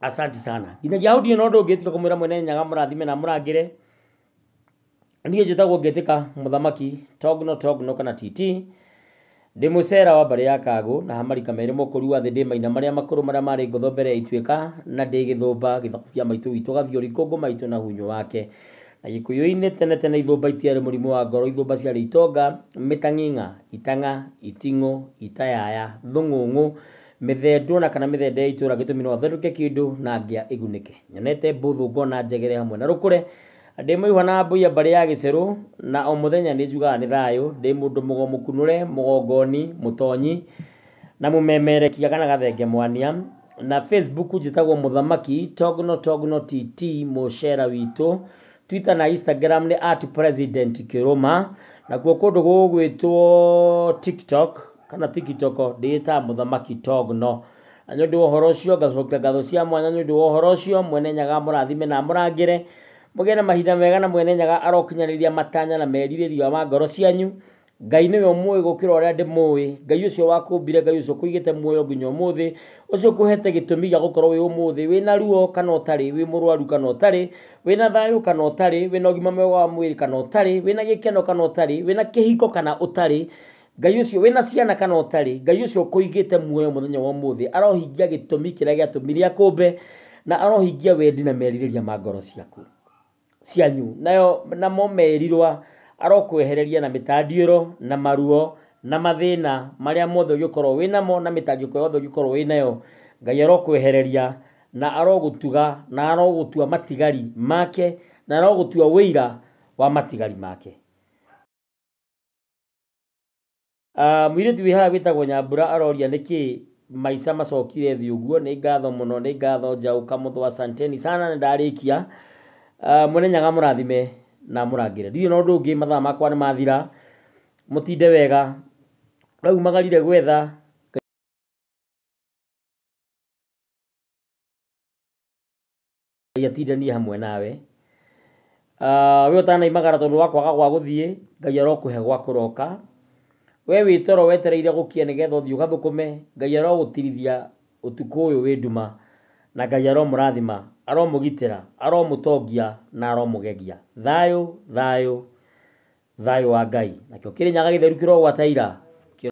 Asante sana. Nginyagia hau ndirĩ na ũndũ ũngĩ tiga kũmwĩra mwene Nyaga mũrathime na mũrangĩre. Niĩ njĩtagwo Ngĩtĩka Mũthamaki Togno Togno kana TT. Ndĩ mũcera wa mbarĩ ya Kagũ na hamarika merĩ mũkũri wa thĩ, ndĩ maina marĩa makũrũ marĩa marĩ ngotho mbere ya ituĩka, na ndĩ gĩthũmba gĩthaku kĩa maitũ witũ gathiori kũngũ maitũ na hunyũ wake. Na gĩkũyũ-inĩ tene tene ithũmba itiarĩ mũrimũ wa ngoro, ithũmba ciarĩ itonga, mĩtang'ing'a, itang'a, iting'ũ, itayaya, thũng'ũng'ũ, mĩthendũ na kana mĩthende ya itũũra, gĩtũmi no athendũke kĩndũ na ngĩa ĩgunĩke. Nyonete mbũthũ ngona njegere hamwe na rũkũre. Ndĩ mũihwa na mbũi ya mbarĩ ya gĩcerũ, na o mũthenya nĩ njugaga nĩ thayũ. Ndĩ mũndũ mũgo mũkunũre, mũgongoni, mũtonyi na mũmemerekia kana gathenge mwania. Na Facebook njĩtagwo Mũthamaki Togno Togno TT mũcera witũ. Twitter na Instagram nĩ at President Kĩrũma. Nakuo kũndũ gũgwĩtwo TikTok kana TikTok ndĩĩtaga Mũthamaki Togno. Na nĩ ũndũ wa ũhoro ũcio ngacokia ngatho cia mwanya nĩ ũndũ wa ũhoro ũcio. Mwene Nyaga mũrathime na mũrangĩre, mũgĩe na mahinda mega, na mwene Nyaga arokinyanĩria matanya na merirĩria ma ngoro cianyu. Ngai nĩwe ũmũĩ gũkĩra ũrĩa ndĩmũĩ. Ngai ũcio wakũmbire, Ngai ũcio ũkũigĩte muoyo nginya ũmũthĩ, ũcio ũkũhete gĩtũmi gĩa gũkorwo wĩ ũmũthĩ, wĩna ruo kana ũtarĩ, wĩ mũrwaru kana ũtarĩ, wĩna thayũ kana ũtarĩ, wĩna ũgima mwega wa mwĩrĩ kana ũtarĩ, wĩna gĩkeno kana ũtarĩ, wĩna kĩhiko kana ũtarĩ, Ngai ũcio wĩna ciana kana ũtarĩ, Ngai ũcio ũkũigĩte muoyo mũthenya wa ũmũthĩ arohingia gĩtũmi kĩrĩa gĩatũmire akũmbe, na arohingia wendi na merirĩria ma ngoro ciaku cianyu. Nayo namo merirwa arokwehereria na mĩtandiũro na maruo na mathĩna marĩa mothe ũngĩkorwo wĩnamo na mĩtangĩko yothe ũngĩkorwo wĩnayo. Ngai arokwehereria na arogũtuga na arogũtua matigari make na arogũtua wĩira wa matigari make. Mũirĩtu wĩ haha wĩtagwo Nyambura aroria nĩkĩ maica macokire thĩ ũguo. Nĩ ngatho mũno, nĩ ngatho Njaũ Kamũthũ, asanteni sana, nĩ ndarĩkia. Mwene Nyaga mũrathime na mũrangĩre. Ndirĩ na ũndũ ũngĩ, mathaa makwa nĩ mathira. Mũtinde wega. Rĩu magarire gwetha Ngai atindanie hamwe nawe. We ũtanaimagara tondũ wa kwaga gwa gũthiĩ, Ngai arokũhe gwa kũroka. We wĩ toro wetereire gũkia nĩgetha ũthiĩ ũgathũkũme, Ngai arogũtirithia ũtukũ ũyũ wĩ nduma, na Ngai aromũrathima, aromũgitĩra, aromũtongia na aromũgegia. Thayũ, thayũ, thayũ wa Ngai. Nakĩo Kĩrĩnyaga gĩtheru kĩrogwata ira.